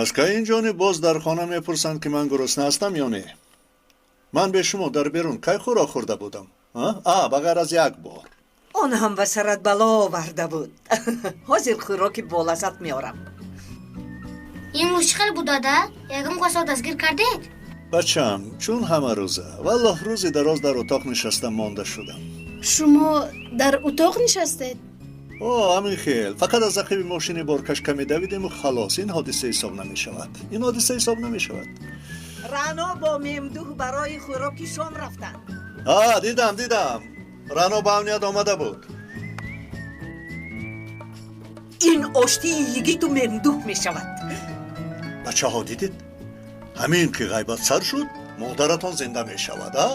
Аз кай ин ҷониб боз дар хона мепурсанд, ки ман гурусна ҳастам ё не? Ман бе шумо дар берун кай хӯрок хӯрда будам? А, ба ғайр аз як бор. Он ҳам ба сарат бало оварда буд. Ҳозир хӯроки болаззат меорам. Имрӯз чӣ хел буд, дада? Ягон касро дастгир кардед? Бачам, чун ҳама рӯза, валлоҳ, рӯзи дароз дар утоқ нишаста монда шудам. Шумо дар утоқ нишастед? О, ҳамин хел. Фақат аз ақиби мошини боркаш каме давидему халос. Ин ҳодиса ҳисоб намешавад. Ин ҳодиса ҳисоб намешавад. Рано бо Мемдуҳ барои хӯроки шом рафтанд. А, дидам, дидам. Рано ба амният омада буд. Ин оштии Йигиту Мемдуҳ мешавад. Бачаҳо, дидед? Ҳамин ки ғайбат сар шуд, модаратон зинда мешавад, а?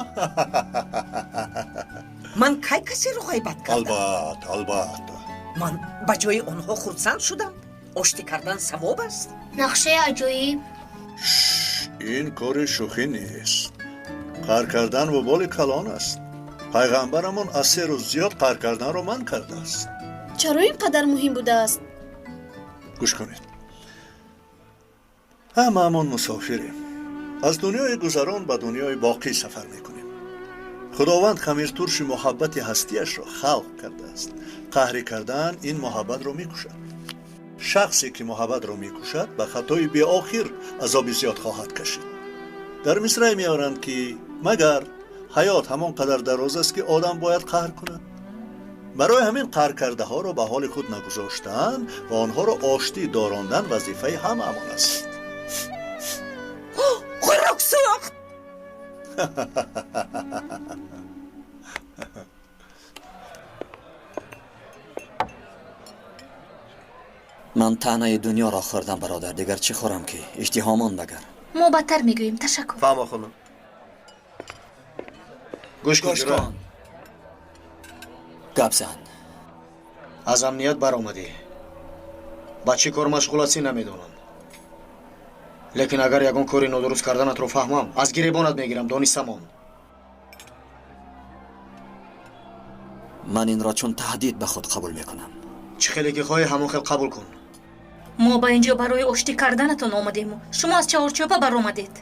Ман кай касеро ғайбат кардам? Албатта, албатта. Ман ба ҷои онҳо хурсанд шудам. Оштӣ кардан савоб аст. Нақшаи аҷоиб. Ин кори шӯхӣ нест. Қаҳр кардан воболи калон аст. Пайғамбарамон аз 3 рӯз зиёд қаҳр карданро манъ кардааст. Чаро ин қадар муҳим будааст? Гӯш кунед. Ҳамаамон мусофирем. Аз дунёи гузарон ба дунёи боқӣ сафар мекунем. Худованд хамиртурши муҳаббати ҳастиашро халқ кардааст. Қаҳрӣ кардан ин муҳаббатро мекушад. Шахсе ки муҳаббатро мекушад, ба хатои беохир азоби зиёд хоҳад кашид. Дар мисрае меоранд ки магар ҳаёт ҳамон қадар дароз аст, ки одам бояд қаҳр кунад. Барои ҳамин қаҳр кардаҳоро ба ҳоли худ нагузоштан ва онҳоро оштӣ дорондан вазифаи ҳамаамон аст. Хӯрок сӯхт! Ман таънаи дунёро хӯрдам, бародар. Дигар чӣ хӯрам ки? Иштиҳомон багар. Мо бадтар мегӯем. Ташаккур. Фаҳмо, хонум. Гӯш кун, ҷура. Гап зан. Аз амният баромадӣ. Ба чӣ кор машғул ҳастӣ намедонам. Лекин агар ягон кори нодуруст карданатро фаҳмам, аз гиребонат мегирам, донистамон. Ман инро чун таҳдид ба худ қабул мекунам. Чӣ хеле ки хоҳӣ, ҳамон хел қабул кун. Мо ба инҷо барои оштӣ карданатон омадему. Шумо аз чаҳорчӯба баромадед.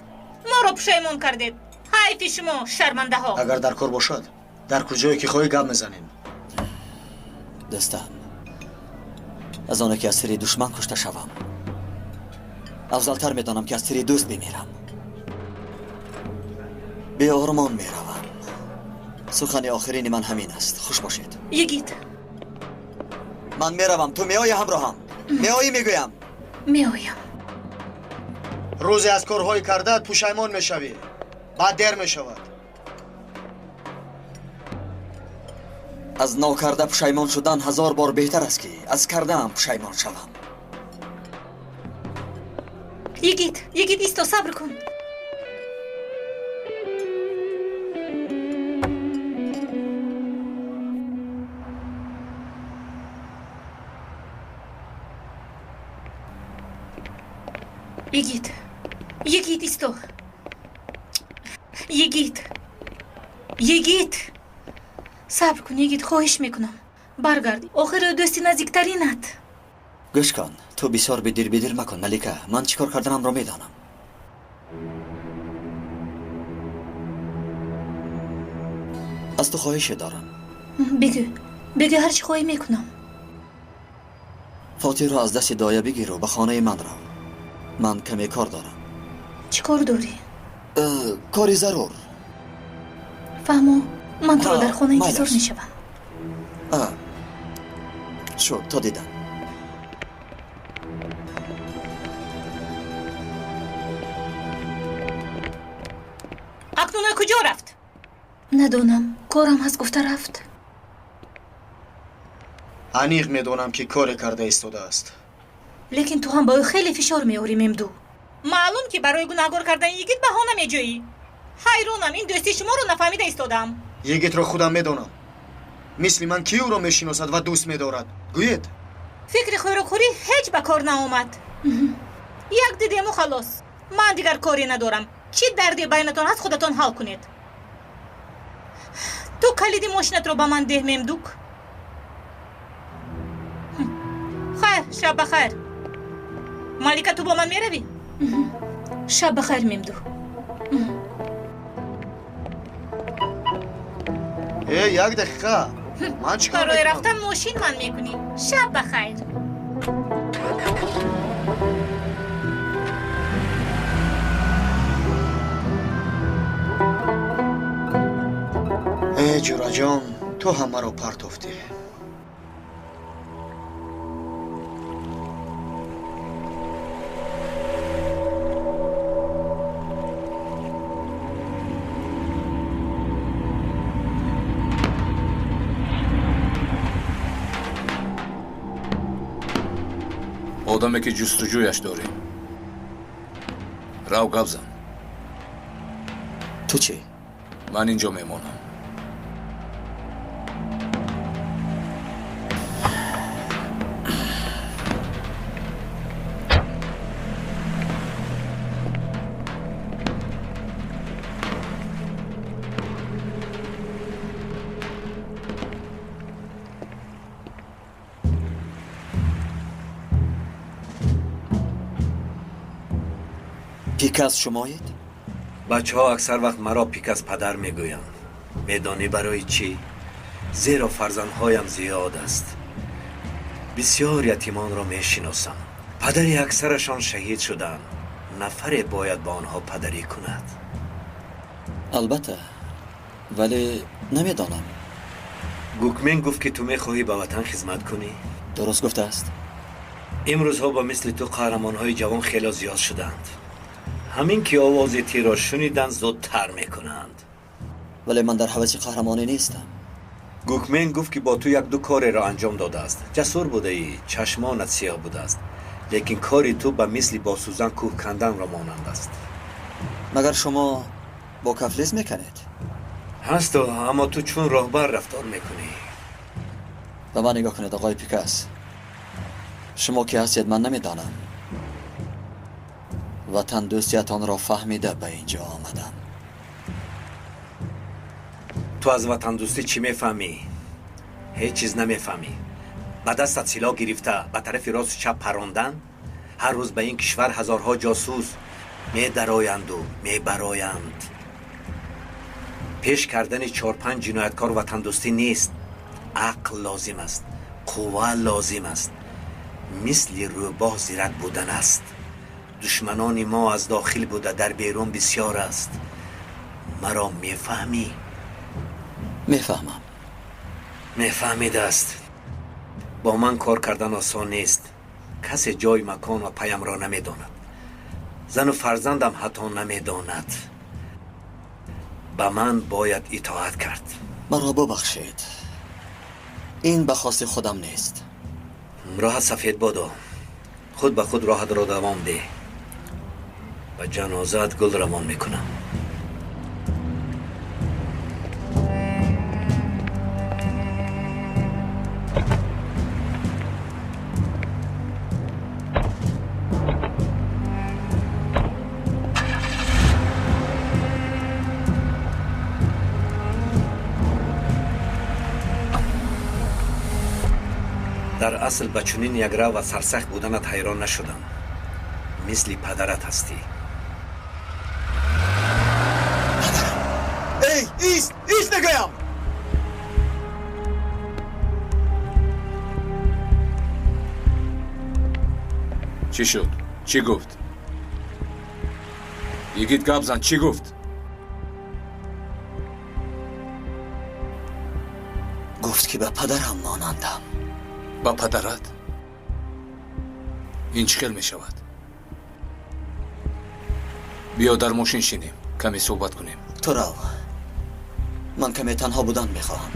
Моро пушаймон кардед. Ҳайфи шумо, шармандаҳо. Агар дар кор бошад, дар куҷое ки хоҳӣ гап мезанем. Дӯстам, аз оне ки аз сири душман кушта шавам, афзалтар медонам ки аз сири дӯст бимирам. Беормон меравам. Сухани охирини ман ҳамин аст. Хуш бошед. Йигит. Ман меравам, ту меоӣ ҳамроҳам? Меоӣ, мегӯям. Меоям. Рӯзе аз корҳои кардаат пушаймон мешавӣ. Баъд дер мешавад. Аз нокарда пушаймон шудан 1000 бор беҳтар аст, ки аз кардаам пушаймон шавам. Йигит, Йигит, исто, сабр кун. Йигит, Йигит, исто. Йигит, Йигит. Сабр кун, Йигит, хоҳиш мекунам. Баргард, охир ӯ дӯсти наздиктаринат. Гӯш кун, ту бисёр бидир бидир макун, Малика. Ман чӣ кор карданамро медонам. Аз ту хоҳише дорам. Бигӯ, бигӯ, ҳар чӣ хоҳӣ мекунам. Фотиҳро аз дасти доя бигиру ба хонаи ман рав. Ман каме кор дорам. Чӣ кор дорӣ? Кори зарур. Фаҳмо, ман туро дар хона интизор мешавам. Шуд, то дидан. Акнун ӯ куҷо рафт? Надонам, корам ҳаст гуфта рафт. Аниқ медонам, ки коре карда истодааст. Лекин ту ҳам ба ӯ хеле фишор меорӣ, Мемду. Маълум, ки барои гунаҳгор кардани Йигит баҳона меҷӯӣ. Ҳайронам, ин дӯстии шуморо нафаҳмида истодам. Йигитро худам медонам. Мисли ман ки ӯро мешиносад ва дӯст медорад? Гӯед. Фикри хӯрокхӯрӣ ҳеҷ ба кор наомад. Як дидему халос. Ман дигар коре надорам. Чӣ дарде байнатон ҳаст, худатон ҳал кунед. Ту калиди мошинатро ба ман деҳ, Мемдук. Хайр, шаб ба хайр. Малика, ту бо ман меравӣ? Шаб ба хайр, Мемду. Э, як дақиқа. Ман чӣ кор Барои мекунам? рафтан мошин ман мекунӣ. Шаб ба хайр. Э, ҷураҷон, Ту ҳам маро партофтӣ. Одаме ки ҷустуҷӯяш дорем. Рав гап зан. Ту чӣ? Ман инҷо мемонам. Пикас шумоед? Бачаҳо аксар вақт маро Пикас падар мегӯянд. Медонӣ барои чӣ? Зеро фарзандҳоям зиёд аст. Бисёр ятимонро мешиносам. Падари аксарашон шаҳид шуданд. Нафаре бояд ба онҳо падарӣ кунад. Албатта, вале намедонам. Гукмен гуфт ки ту мехоҳӣ ба ватан хизмат кунӣ? Дуруст гуфтааст. Имрӯзҳо ба мисли ту қаҳрамонҳои ҷавон хело зиёд шуданд. Ҳамин ки овози тирро шуниданд, зудтар мекунанд. Вале ман дар ҳаваси қаҳрамонӣ нестам. Гукмен гуфт ки бо ту як-ду кореро анҷом додааст. Ҷасур будаӣ, чашмонат сиёҳ будааст. Лекин кори ту ба мисли бо сӯзан кӯҳ канданро монанд аст. Магар шумо бо кафлез мекунед? Ҳасту, аммо ту чун роҳбар рафтор мекунӣ. Ба ман нигоҳ кунед, оқои Пикас. Шумо ки ҳастед, ман намедонам. Ватандӯстиятонро фаҳмида ба инҷо омадам. Ту аз ватандӯстӣ чӣ мефаҳмӣ? Ҳеҷ чиз намефаҳмӣ. Ба дастат силоҳ гирифта ба тарафи росту чап парондан? Ҳар рӯз ба ин кишвар ҳазорҳо ҷосус медароянду мебароянд. Пеш кардани 4-5 ҷинояткор ватандӯстӣ нест. Ақл лозим аст, қувва лозим аст. Мисли рӯбоҳ зирак будан аст. Душманони мо аз дохил буда дар берун бисёр аст. Маро мефаҳмӣ? Мефаҳмам. Мефаҳмидааст. Бо ман кор кардан осон нест. Касе ҷой, макон ва паямро намедонад. Зану фарзандам ҳатто намедонад. Ба ман бояд итоат кард. Маро бубахшед. Ин ба хости худам нест. Роҳат сафед бодо. Худ ба худ роҳатро давом деҳ. Ба ҷанозаат гул равон мекунам. Дар асл ба чунин якрав ва сарсахт буданат ҳайрон нашудам. Мисли падарат ҳастӣ. Эй, ист! Ист мегӯям! Чӣ шуд? Чӣ гуфт? Йигит гап зан, чӣ гуфт? Гуфт ки ба падарам монандам. Ба падарат? Ин чӣ хел мешавад? Биё дар мошин шинем, каме суҳбат кунем. Ту рав. Ман каме танҳо будан мехоҳам.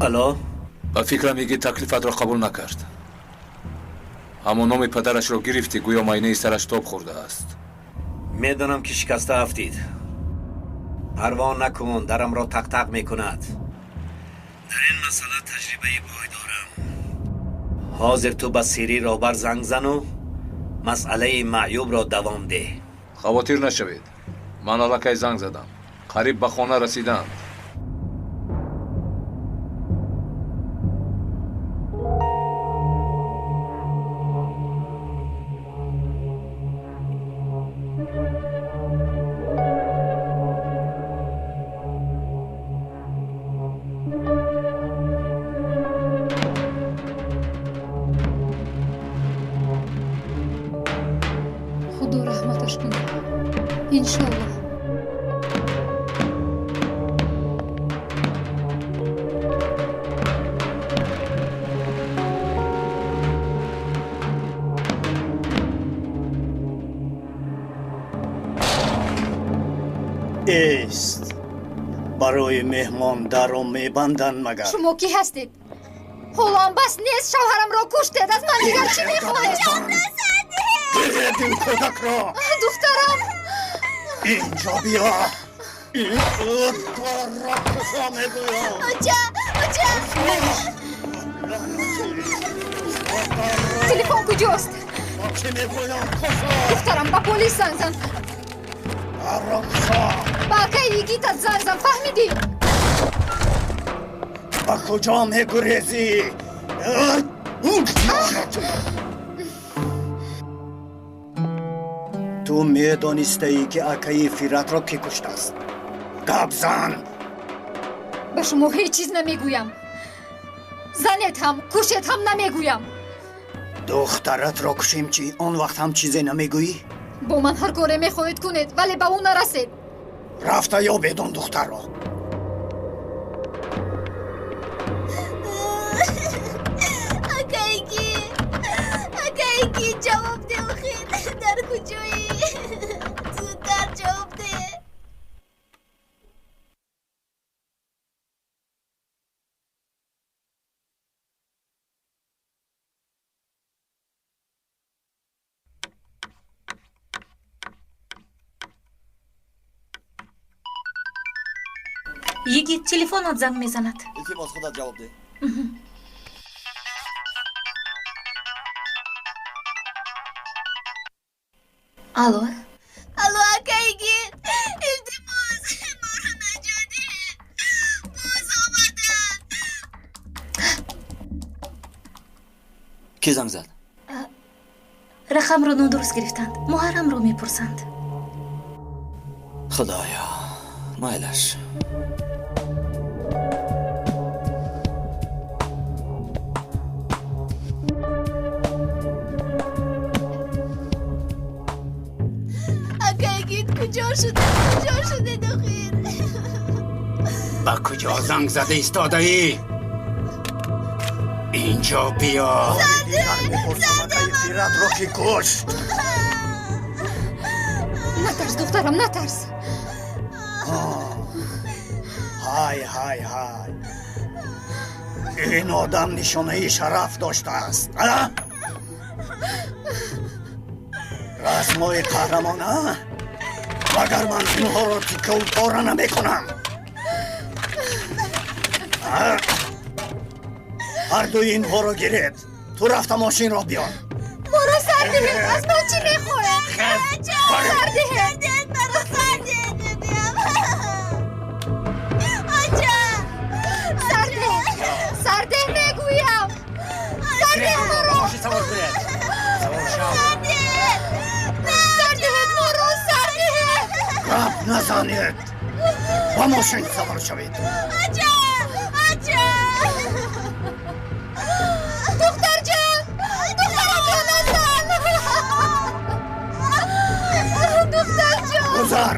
Алло? Ба фикрам йигит таклифатро қабул накард. Аммо номи падарашро гирифтӣ, гӯё майнаи сараш тоб хӯрдааст. Медонам ки шикаста афтид. Парво накун, дарамро тақ-тақ мекунад. Дар ин масъала таҷрибаи бой дорам. Ҳозир ту ба сирри роҳбар занг зану масъалаи маъюбро давом деҳ. Хавотир нашавед. Ман аллакай занг задам. Қариб ба хона расидаанд. Иншоаллоҳ. Эст барои меҳмон дарро мебанданд магар? Шумо кӣ ҳастед? Ҳоло бас нест, шавҳарамро куштед. Аз ман дигар чӣ мехоҳед? Гиред ин кӯдакро! Духтарам! Инҷо биё! Ин кӯдакро куфо мегӯям! Оча! Оча! Телефон куҷост? Чӣ мегӯям? Куфо! Духтарам, ба полис занг зан! Дарро кушо! Ба акаи Йигитат занг зан, фаҳмидӣ? Ба куҷо мегурезӣ? Ту медонистаӣ, ки акаи Фиратро кӣ куштааст? Гап зан! Ба шумо ҳеҷ чиз намегӯям. Занет ҳам, кушед ҳам намегӯям. Духтаратро кушем чӣ? Он вақт ҳам чизе намегӯӣ? Бо ман ҳар коре мехоҳед кунед, вале ба ӯ нарасед. Рафта ёбед он духтарро. Акайги, акайги, ҷавоб деҳ охир. Дар куҷоӣ? Зудтар ҷавоб деҳ. Йигит, телефонат занг мезанад. Илтимос, худат ҷавоб деҳ. Алло. Алло, ака Йигит, илтимос, моро наҷот диҳед. Боз омаданд. Кӣ занг зад? Рақамро нодуруст гирифтанд. Муҳаррамро мепурсанд. Худоё, майлаш. Куҷо шудед? Куҷо шудед охир? Ба куҷо занг зада истодаӣ? Инҷо биё. Фиратро ки кушт? Натарс, духтарам, натарс. Ҳай, ҳай, ҳай! Ин одам нишонаи шараф доштааст. Расмҳои қаҳрамон, а? Магар ман инҳоро тиккаву пора намекунам? Ҳардуи инҳоро гиред. Ту рафта мошинро биёр. Моро сар диҳед. Аз ман чӣ мехоҳед? Сар диҳед. Маро сар диҳед, мегӯям. Оча! Сар деҳ. Сар деҳ мегӯям. Сар деҳ моро. Мошин савор кунед. Савор шав. Сар диҳед. Сар диҳед моро, сар диҳед. Гап назанед. Ба мошин савор шавед. Оча! Оча! Духтарҷон! Духтарамро назан! Духтарҷон! Гузар!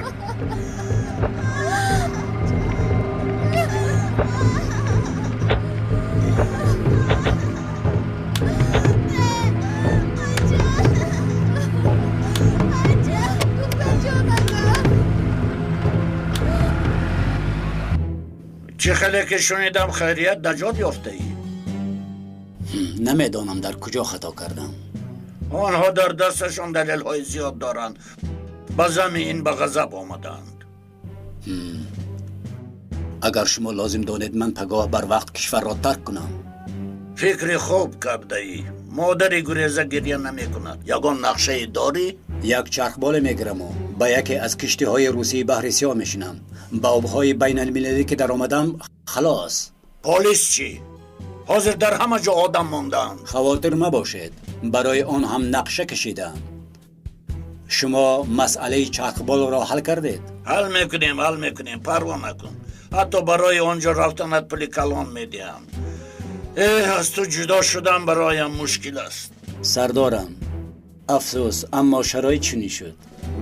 Чӣ хеле ки шунидам, хайрият наҷот ёфтаӣ. Намедонам дар куҷо хато кардам. Онҳо дар дасташон далелҳои зиёд доранд. Ба зами ин ба ғазаб омадаанд. Агар шумо лозим донед, ман пагоҳ бар вақт кишварро тарк кунам. Фикри хуб кардаӣ. Модари гуреза гиря намекунад. Ягон нақшае дорӣ? Як чархболе мегираму ба яке аз киштиҳои русии баҳри сиёҳ мешинам. Ба обҳои байналмилалӣ ки даромадам, халос. Полис чӣ? Ҳозир дар ҳама ҷо одам мондаанд. Хавотир мабошед, барои он ҳам нақша кашидаам. Шумо масъалаи чархболро ҳал кардед? Ҳал мекунем, ҳал мекунем, парво накун. Ҳатто барои он ҷо рафтанат пули калон медиҳам. Аз ту ҷудо шудан бароям мушкил аст. Сардорам, афсӯс, аммо шароит чунин шуд.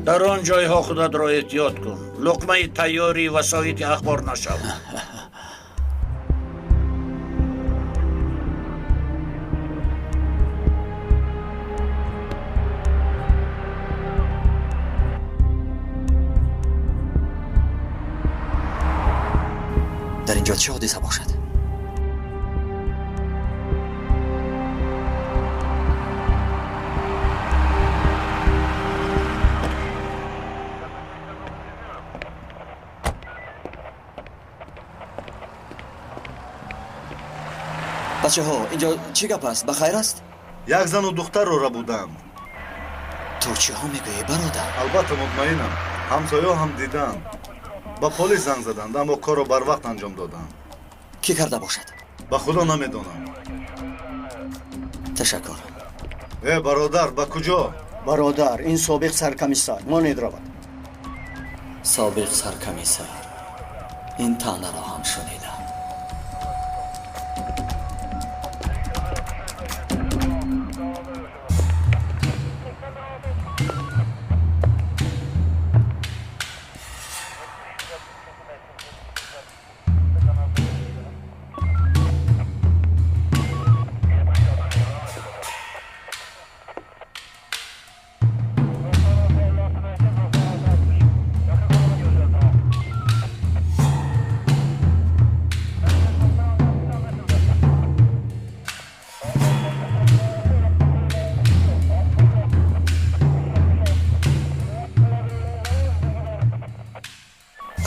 Дар он ҷойҳо худатро эҳтиёт кун. Луқмаи тайёри васоити ахбор нашав. Дар инҷо чӣ ҳодиса бошад? Бачаҳо, инҷо чӣ гап аст? Ба хайр аст? Як зану духтарро рабуданд. Ту чиҳо мегӯӣ, бародар? Албатта, мутмаинам. Ҳамсояҳо ҳам диданд. Ба полис занг заданд, аммо корро барвақт анҷом доданд. Кӣ карда бошад? Ба худо намедонам. Ташаккур. Э, бародар, ба куҷо? Бародар, ин собиқ саркомиссар. Монед равад. Собиқ саркомиссар. Ин таънаро ҳам шунидам.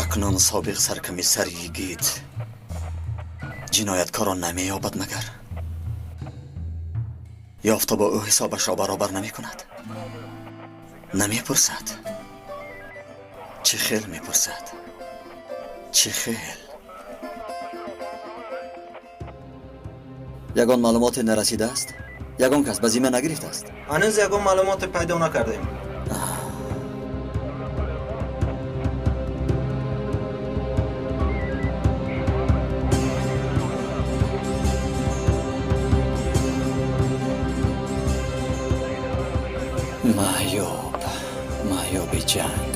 Акнун собиқ саркомиссар йигит ҷинояткорро намеёбад магар? Ёфта бо ӯ ҳисобашро баробар намекунад? Намепурсад? Чӣ хел мепурсад? Чӣ хел? Ягон маълумоте нарасидааст? Ягон кас ба зимма нагирифтааст? Ҳанӯз ягон маълумоте пайдо накардем. Маъюб, маъюби ҷанг.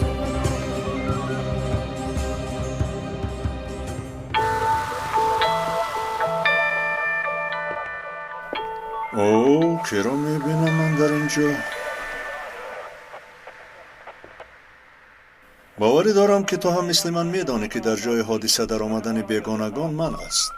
О, киро мебинам ман дар ин ҷо? Боварӣ дорам, ки ту ҳам мисли ман медонӣ, ки дар ҷои ҳодиса даромадани бегонагон манъ аст.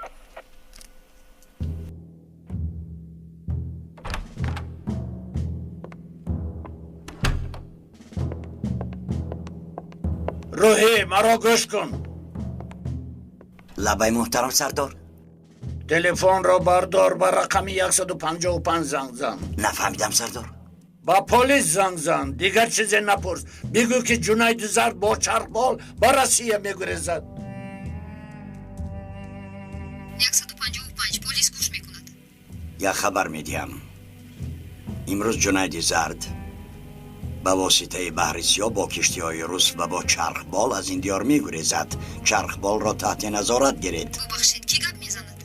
Рӯҳӣ, маро гӯш кун. Лабай, муҳтарам сардор. Телефонро бардор, ба рақами 155 занг зан. Нафаҳмидам, сардор. Ба полис занг зан, дигар чизе напурс. Бигӯ, ки Ҷунайди Зард бо чархбол ба Россия мегурезад. 155 полис гӯш мекунад. Як хабар медиҳам. Имрӯз Ҷунайди Зард ба воситаи баҳри сиёҳ бо киштиҳои рус ва бо чархбол аз ин диёр мегурезад. Чархболро таҳти назорат гиред. Бубахшед, кӣ гап мезанад?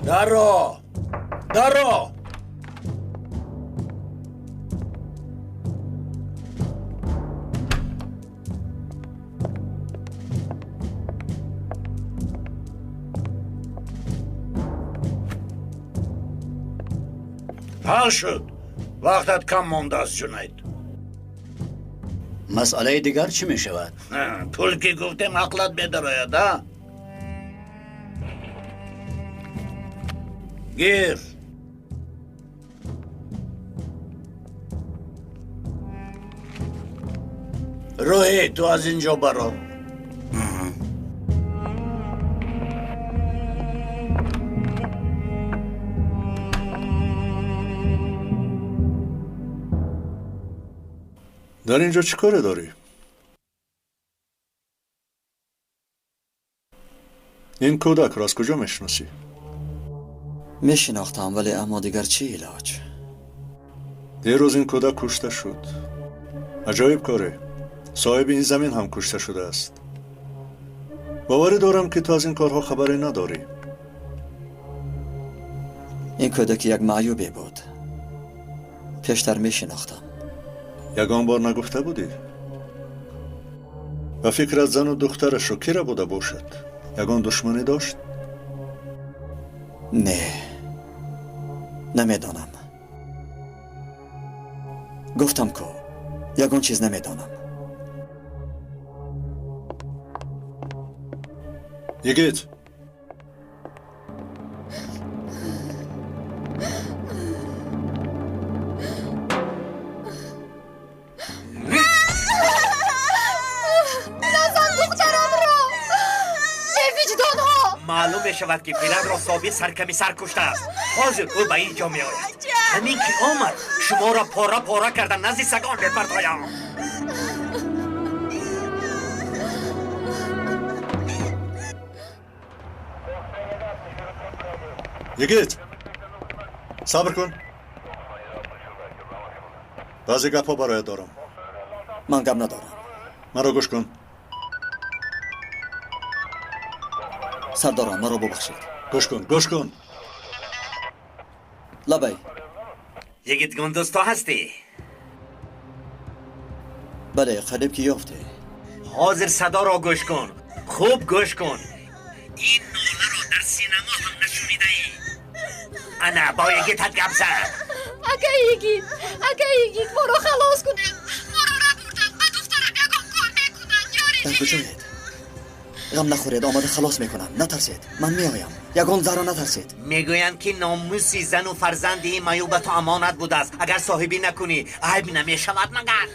Даро! Даро! Ҳал шуд. Вақтат кам мондааст, Ҷунайд. Масъалаи дигар чӣ мешавад? Пул ки гуфтем, ақлат медарояд, а? Гир. Рӯҳӣ, ту аз ин ҷо баро. Дар ин ҷо чӣ коре дорӣ? Ин кӯдакро аз куҷо мешиносӣ? Мешинохтам, вале аммо дигар чӣ илоҷ? Дирӯз ин кӯдак кушта шуд. Аҷоиб коре. Соҳиби ин замин ҳам кушта шудааст. Боварӣ дорам, ки ту аз ин корҳо хабаре надорӣ. Ин кӯдак як маъюбе буд. Пештар мешинохтам. Ягон бор нагуфта будӣ? Ба фикрат зану духтарашро кира буда бошад? Ягон душманӣ дошт? Не, намедонам. Гуфтам ку, ягон чиз намедонам. Йигит! Назан духтарамро! Бевиҷдонҳо! Маълум мешавад, ки Фиратро собиқ саркамисар куштааст. Ҳозир ӯ ба ин ҷо меояд. Ҳамин ки омад, шуморо пора пора карда назди сагон мепартоям. Йигит, сабр кун. Баъзе гапҳо бароят дорам. Ман гап надорам. Маро гӯш кун. Сардорам, маро бубахшед. Гӯш кун, гӯш кун. Лабай. Йигит Гундуз, ту ҳастӣ? Бале, қариб ки ёфтӣ. Ҳозир садоро гӯш кун. Хуб гӯш кун. Ин ноларо дар синемо ҳам нашунидаӣ. Ана, бо йигитат гап зан. Ака йигит, ака йигит, моро халос кунед. Моро рабурданд, ба духтарам ягон кор мекунанд. Ёри Дар куҷоед? Ғам нахӯред, омада халос мекунам. Натарсед, ман меоям. Ягон зарра натарсед. Мегӯянд, ки номуси зану фарзанди ин маюб ба ту амонат будааст. Агар соҳибӣ накунӣ, айб намешавад магар?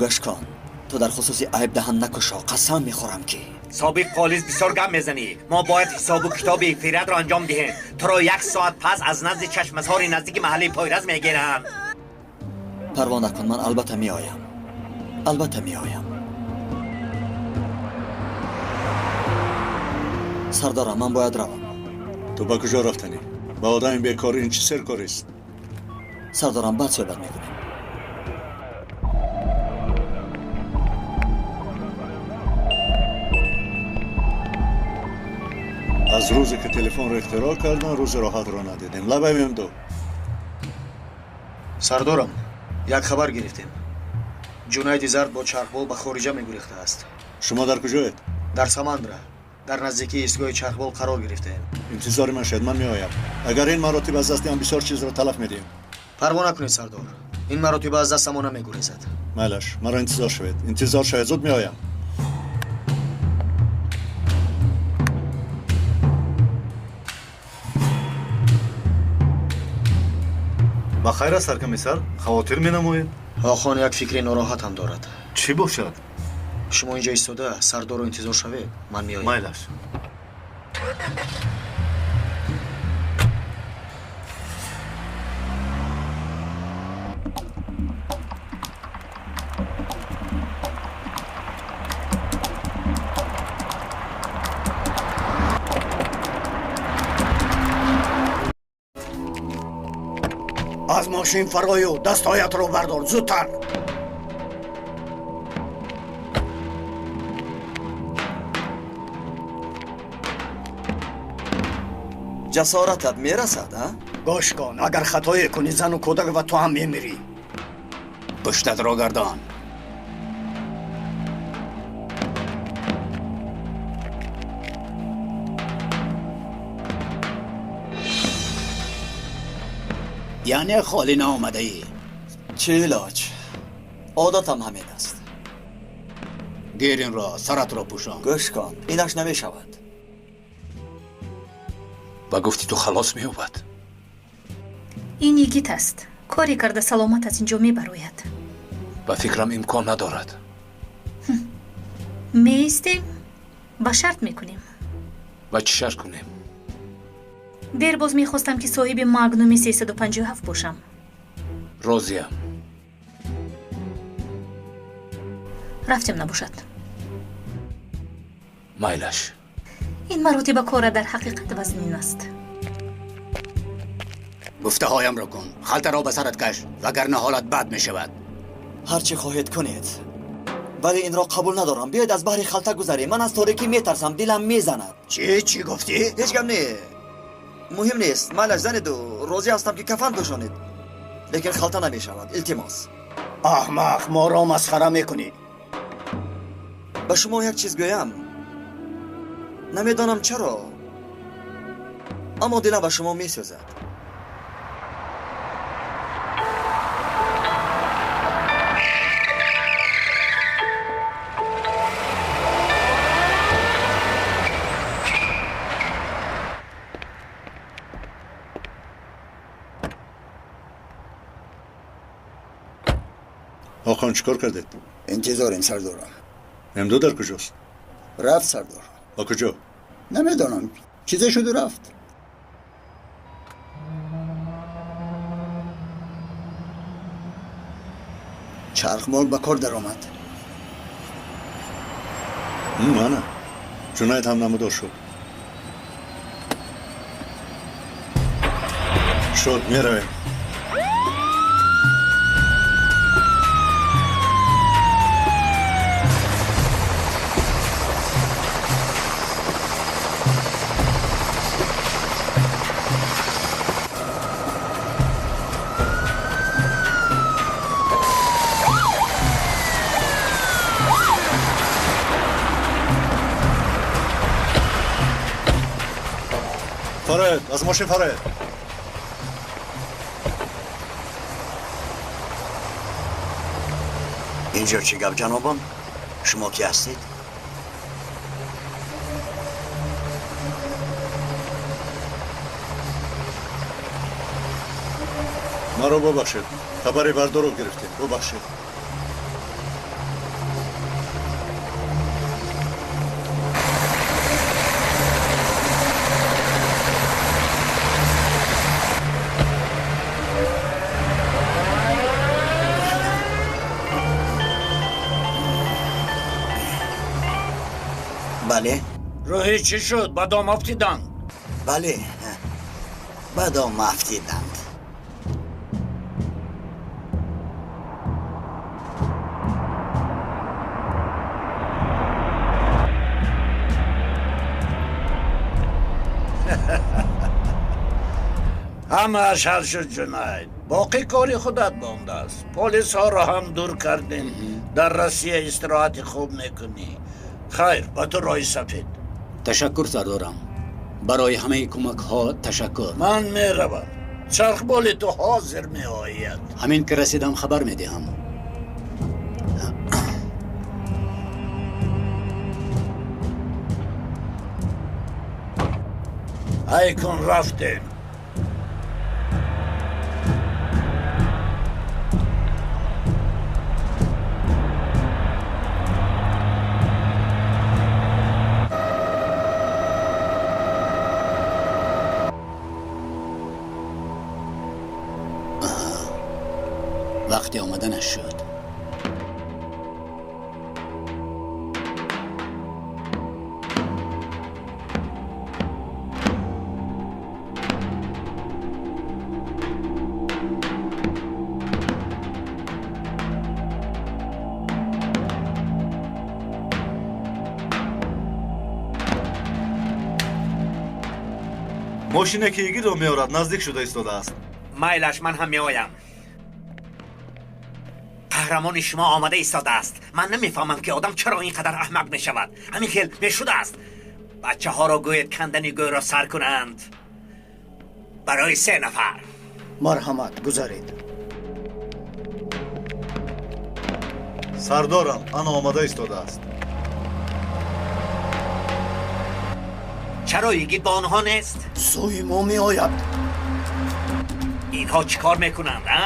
Гӯш кун, ту дар хусуси айб даҳан накушо. Қасам мехӯрам ки Собиқ полис, бисёр гап мезанӣ. Мо бояд ҳисобу китоби Фиратро анҷом диҳем. Туро як соат пас аз назди чашмасори наздики маҳаллаи Пойраз мегирам. Парво накун, ман албатта меоям. Албатта меоям. Сардорам, ман бояд равам. Ту ба куҷо рафтанӣ? Ба одами бекор ин чӣ серкорист? Сардорам, баъд суҳбат мекунем. Аз рӯзе ки телефонро ихтироъ кардан, рӯзи роҳатро надидем. Лабай, Мемду. Сардорам, як хабар гирифтем. Ҷунайди Зард бо чархбол ба хориҷа мегурехтааст. Шумо дар куҷоед? Дар Самандра, дар наздикии истгоҳи чархбол қарор гирифтаем. Интизори ман шед, ман меоям. Агар ин маротиба аз дасти ҳам бисёр чизро талаф медиҳем. Парво накунед, сардор. Ин маротиба аз дастамо намегурезад. Майлаш, маро интизор шавед. Интизор шавед, зуд меоям. Ба хайр аст, саркамисар? Хавотир менамоед? Охон як фикри нороҳатам дорад. Чӣ бошад? Шумо инҷо истода сардорро интизор шавед, ман меоям. Майлаш. Аз мошин фарою, дастҳоятро бардор, зудтар. Ҷасоратат мерасад, а? Гӯш кун, агар хатое кунӣ, зану кӯдак ва ту ҳам мемирӣ. Пуштатро гардон. Яъне холӣ наомадаӣ? Чӣ илоҷ? Одатам ҳамин аст. Гир инро, саратро пӯшон. Гӯш кун, инаш намешавад. Ба гуфти ту халос меёбад? Ин йигит аст. Коре карда саломат аз ин ҷо мебарояд. Ба фикрам, имкон надорад. Меистем, ба шарт мекунем. Ба чӣ шарт кунем? Дер боз мехостам, ки соҳиби Магнуми 357 бошам. Розиям. Рафтем набошад. Майлаш. Ин маротиба кора дар ҳақиқат вазнин аст. Гуфтаҳоямро кун, халтаро ба сарат каш, вагарна ҳолат бад мешавад. Ҳар чӣ хоҳед кунед, вале инро қабул надорам. Биёед аз баҳри халта гузарем. Ман аз торикӣ метарсам, дилам мезанад. Чӣ? Чӣ гуфтӣ? Ҳеҷ гап не, муҳим нест. Майлаш, занеду розӣ ҳастам, ки кафан пӯшонед. Лекин халта намешавад, илтимос. Аҳмақ, моро масхара мекунӣ. Ба шумо як чиз гӯям. Намедонам чаро, аммо дилам ба шумо месӯзад. Охон, чӣ кор кардед? Интизорем, сардорам. М2 дар куҷост? Рафт, сардор. Ба куҷо? Намедонам, чизе шуду рафт. Чархбол ба кор даромад. Ана Ҷунайд ҳам намудор шуд. Шуд, меравем. Фароед, аз мошин фароед. Инҷо чӣ гап, ҷанобон? Шумо ки ҳастед? Маро бубахшед, хабари бардоро гирифтем, бубахшед. Бале. Рӯҳӣ чӣ шуд? Ба дом афтиданд? Бале, ба дом афтиданд. Ҳамааш ҳал шуд, Ҷунайд. Боқӣ кори худат мондааст. Полисҳоро ҳам дур кардем. Дар Россия истироҳати хуб мекунӣ. Хайр, ба ту роҳи сафед. Ташаккур, сардорам. Барои ҳамаи кӯмакҳо ташаккур. Ман меравам. Чархболи ту ҳозир меояд. Ҳамин ки расидам хабар медиҳам. Ай кун, рафтем. Вақти омаданаш шуд. Мошине ки игидро меорад, наздик шуда истодааст. Майлаш, ман ҳам меоям. Қаҳрамони шумо омада истодааст. Ман намефаҳмам, ки одам чаро ин қадар аҳмақ мешавад. Ҳамин хел мешудааст. Бачаҳоро гӯед кандани гӯйро сар кунанд. Барои 3 нафар. Марҳамат, гузаред. Сардорам, ана омада истодааст. Чаро йигит бо онҳо нест? Сӯи мо меояд. Инҳо чӣ кор мекунанд, а?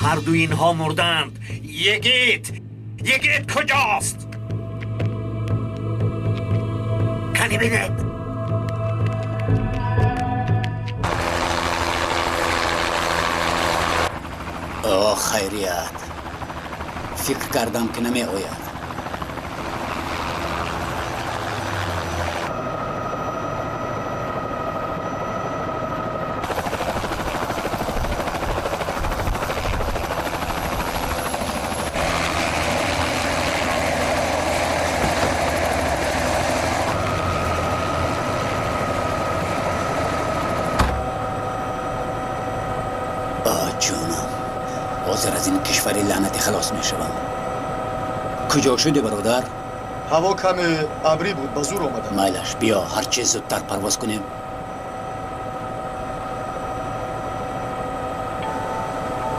Ҳар ду инҳо мурданд. Йигит! Йигит куҷост? Кани бинед? О, хайрият. Фикр кардам, ки намеояд. Ҳозир аз ин кишвари лаънатӣ халос мешавам. Куҷо шудӣ, бародар? Ҳаво каме абрӣ буд, ба зур омадам. Майлаш, биё, ҳарчи зудтар парвоз кунем.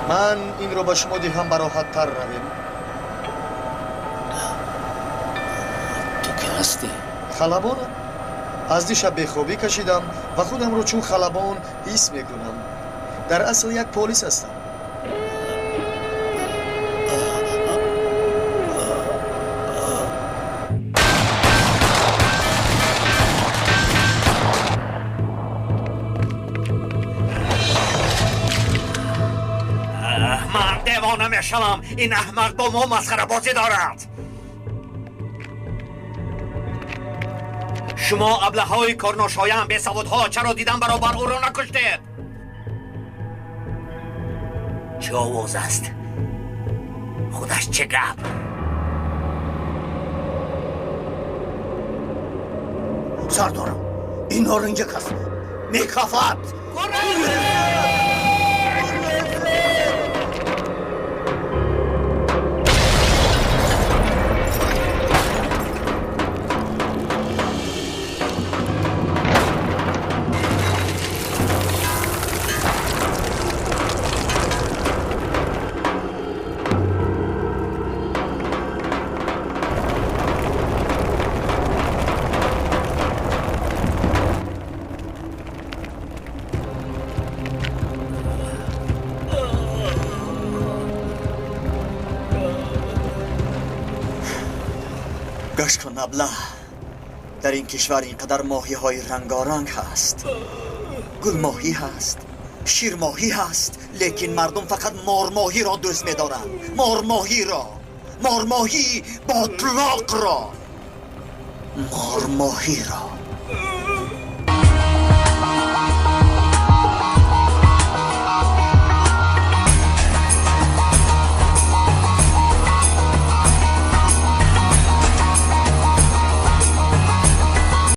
Ман инро ба шумо диҳам, ба роҳаттар равем. Ту ки ҳастӣ? Халабонам. Аз дишаб бехобӣ кашидам ва худамро чун халабон ҳис мекунам. Дар асл як полис ҳастам. Ман девона мешавам. Ин аҳмақ бо мо масхарабозӣ дорад. Шумо аблаҳои корношоям, бесаводҳо, чаро дидан баробар ӯро накуштед? Чӣ овоз аст? Худаш чӣ гап? Сардорам, ин норинҷак аст, мекафад. Гӯш кун, аблаҳ, дар ин кишвар ин қадар моҳиҳои рангоранг ҳаст. Гулмоҳӣ ҳаст, ширмоҳӣ ҳаст, лекин мардум фақат мормоҳиро дӯст медоранд. Мормоҳиро, мормоҳии ботлоқро, мормоҳиро.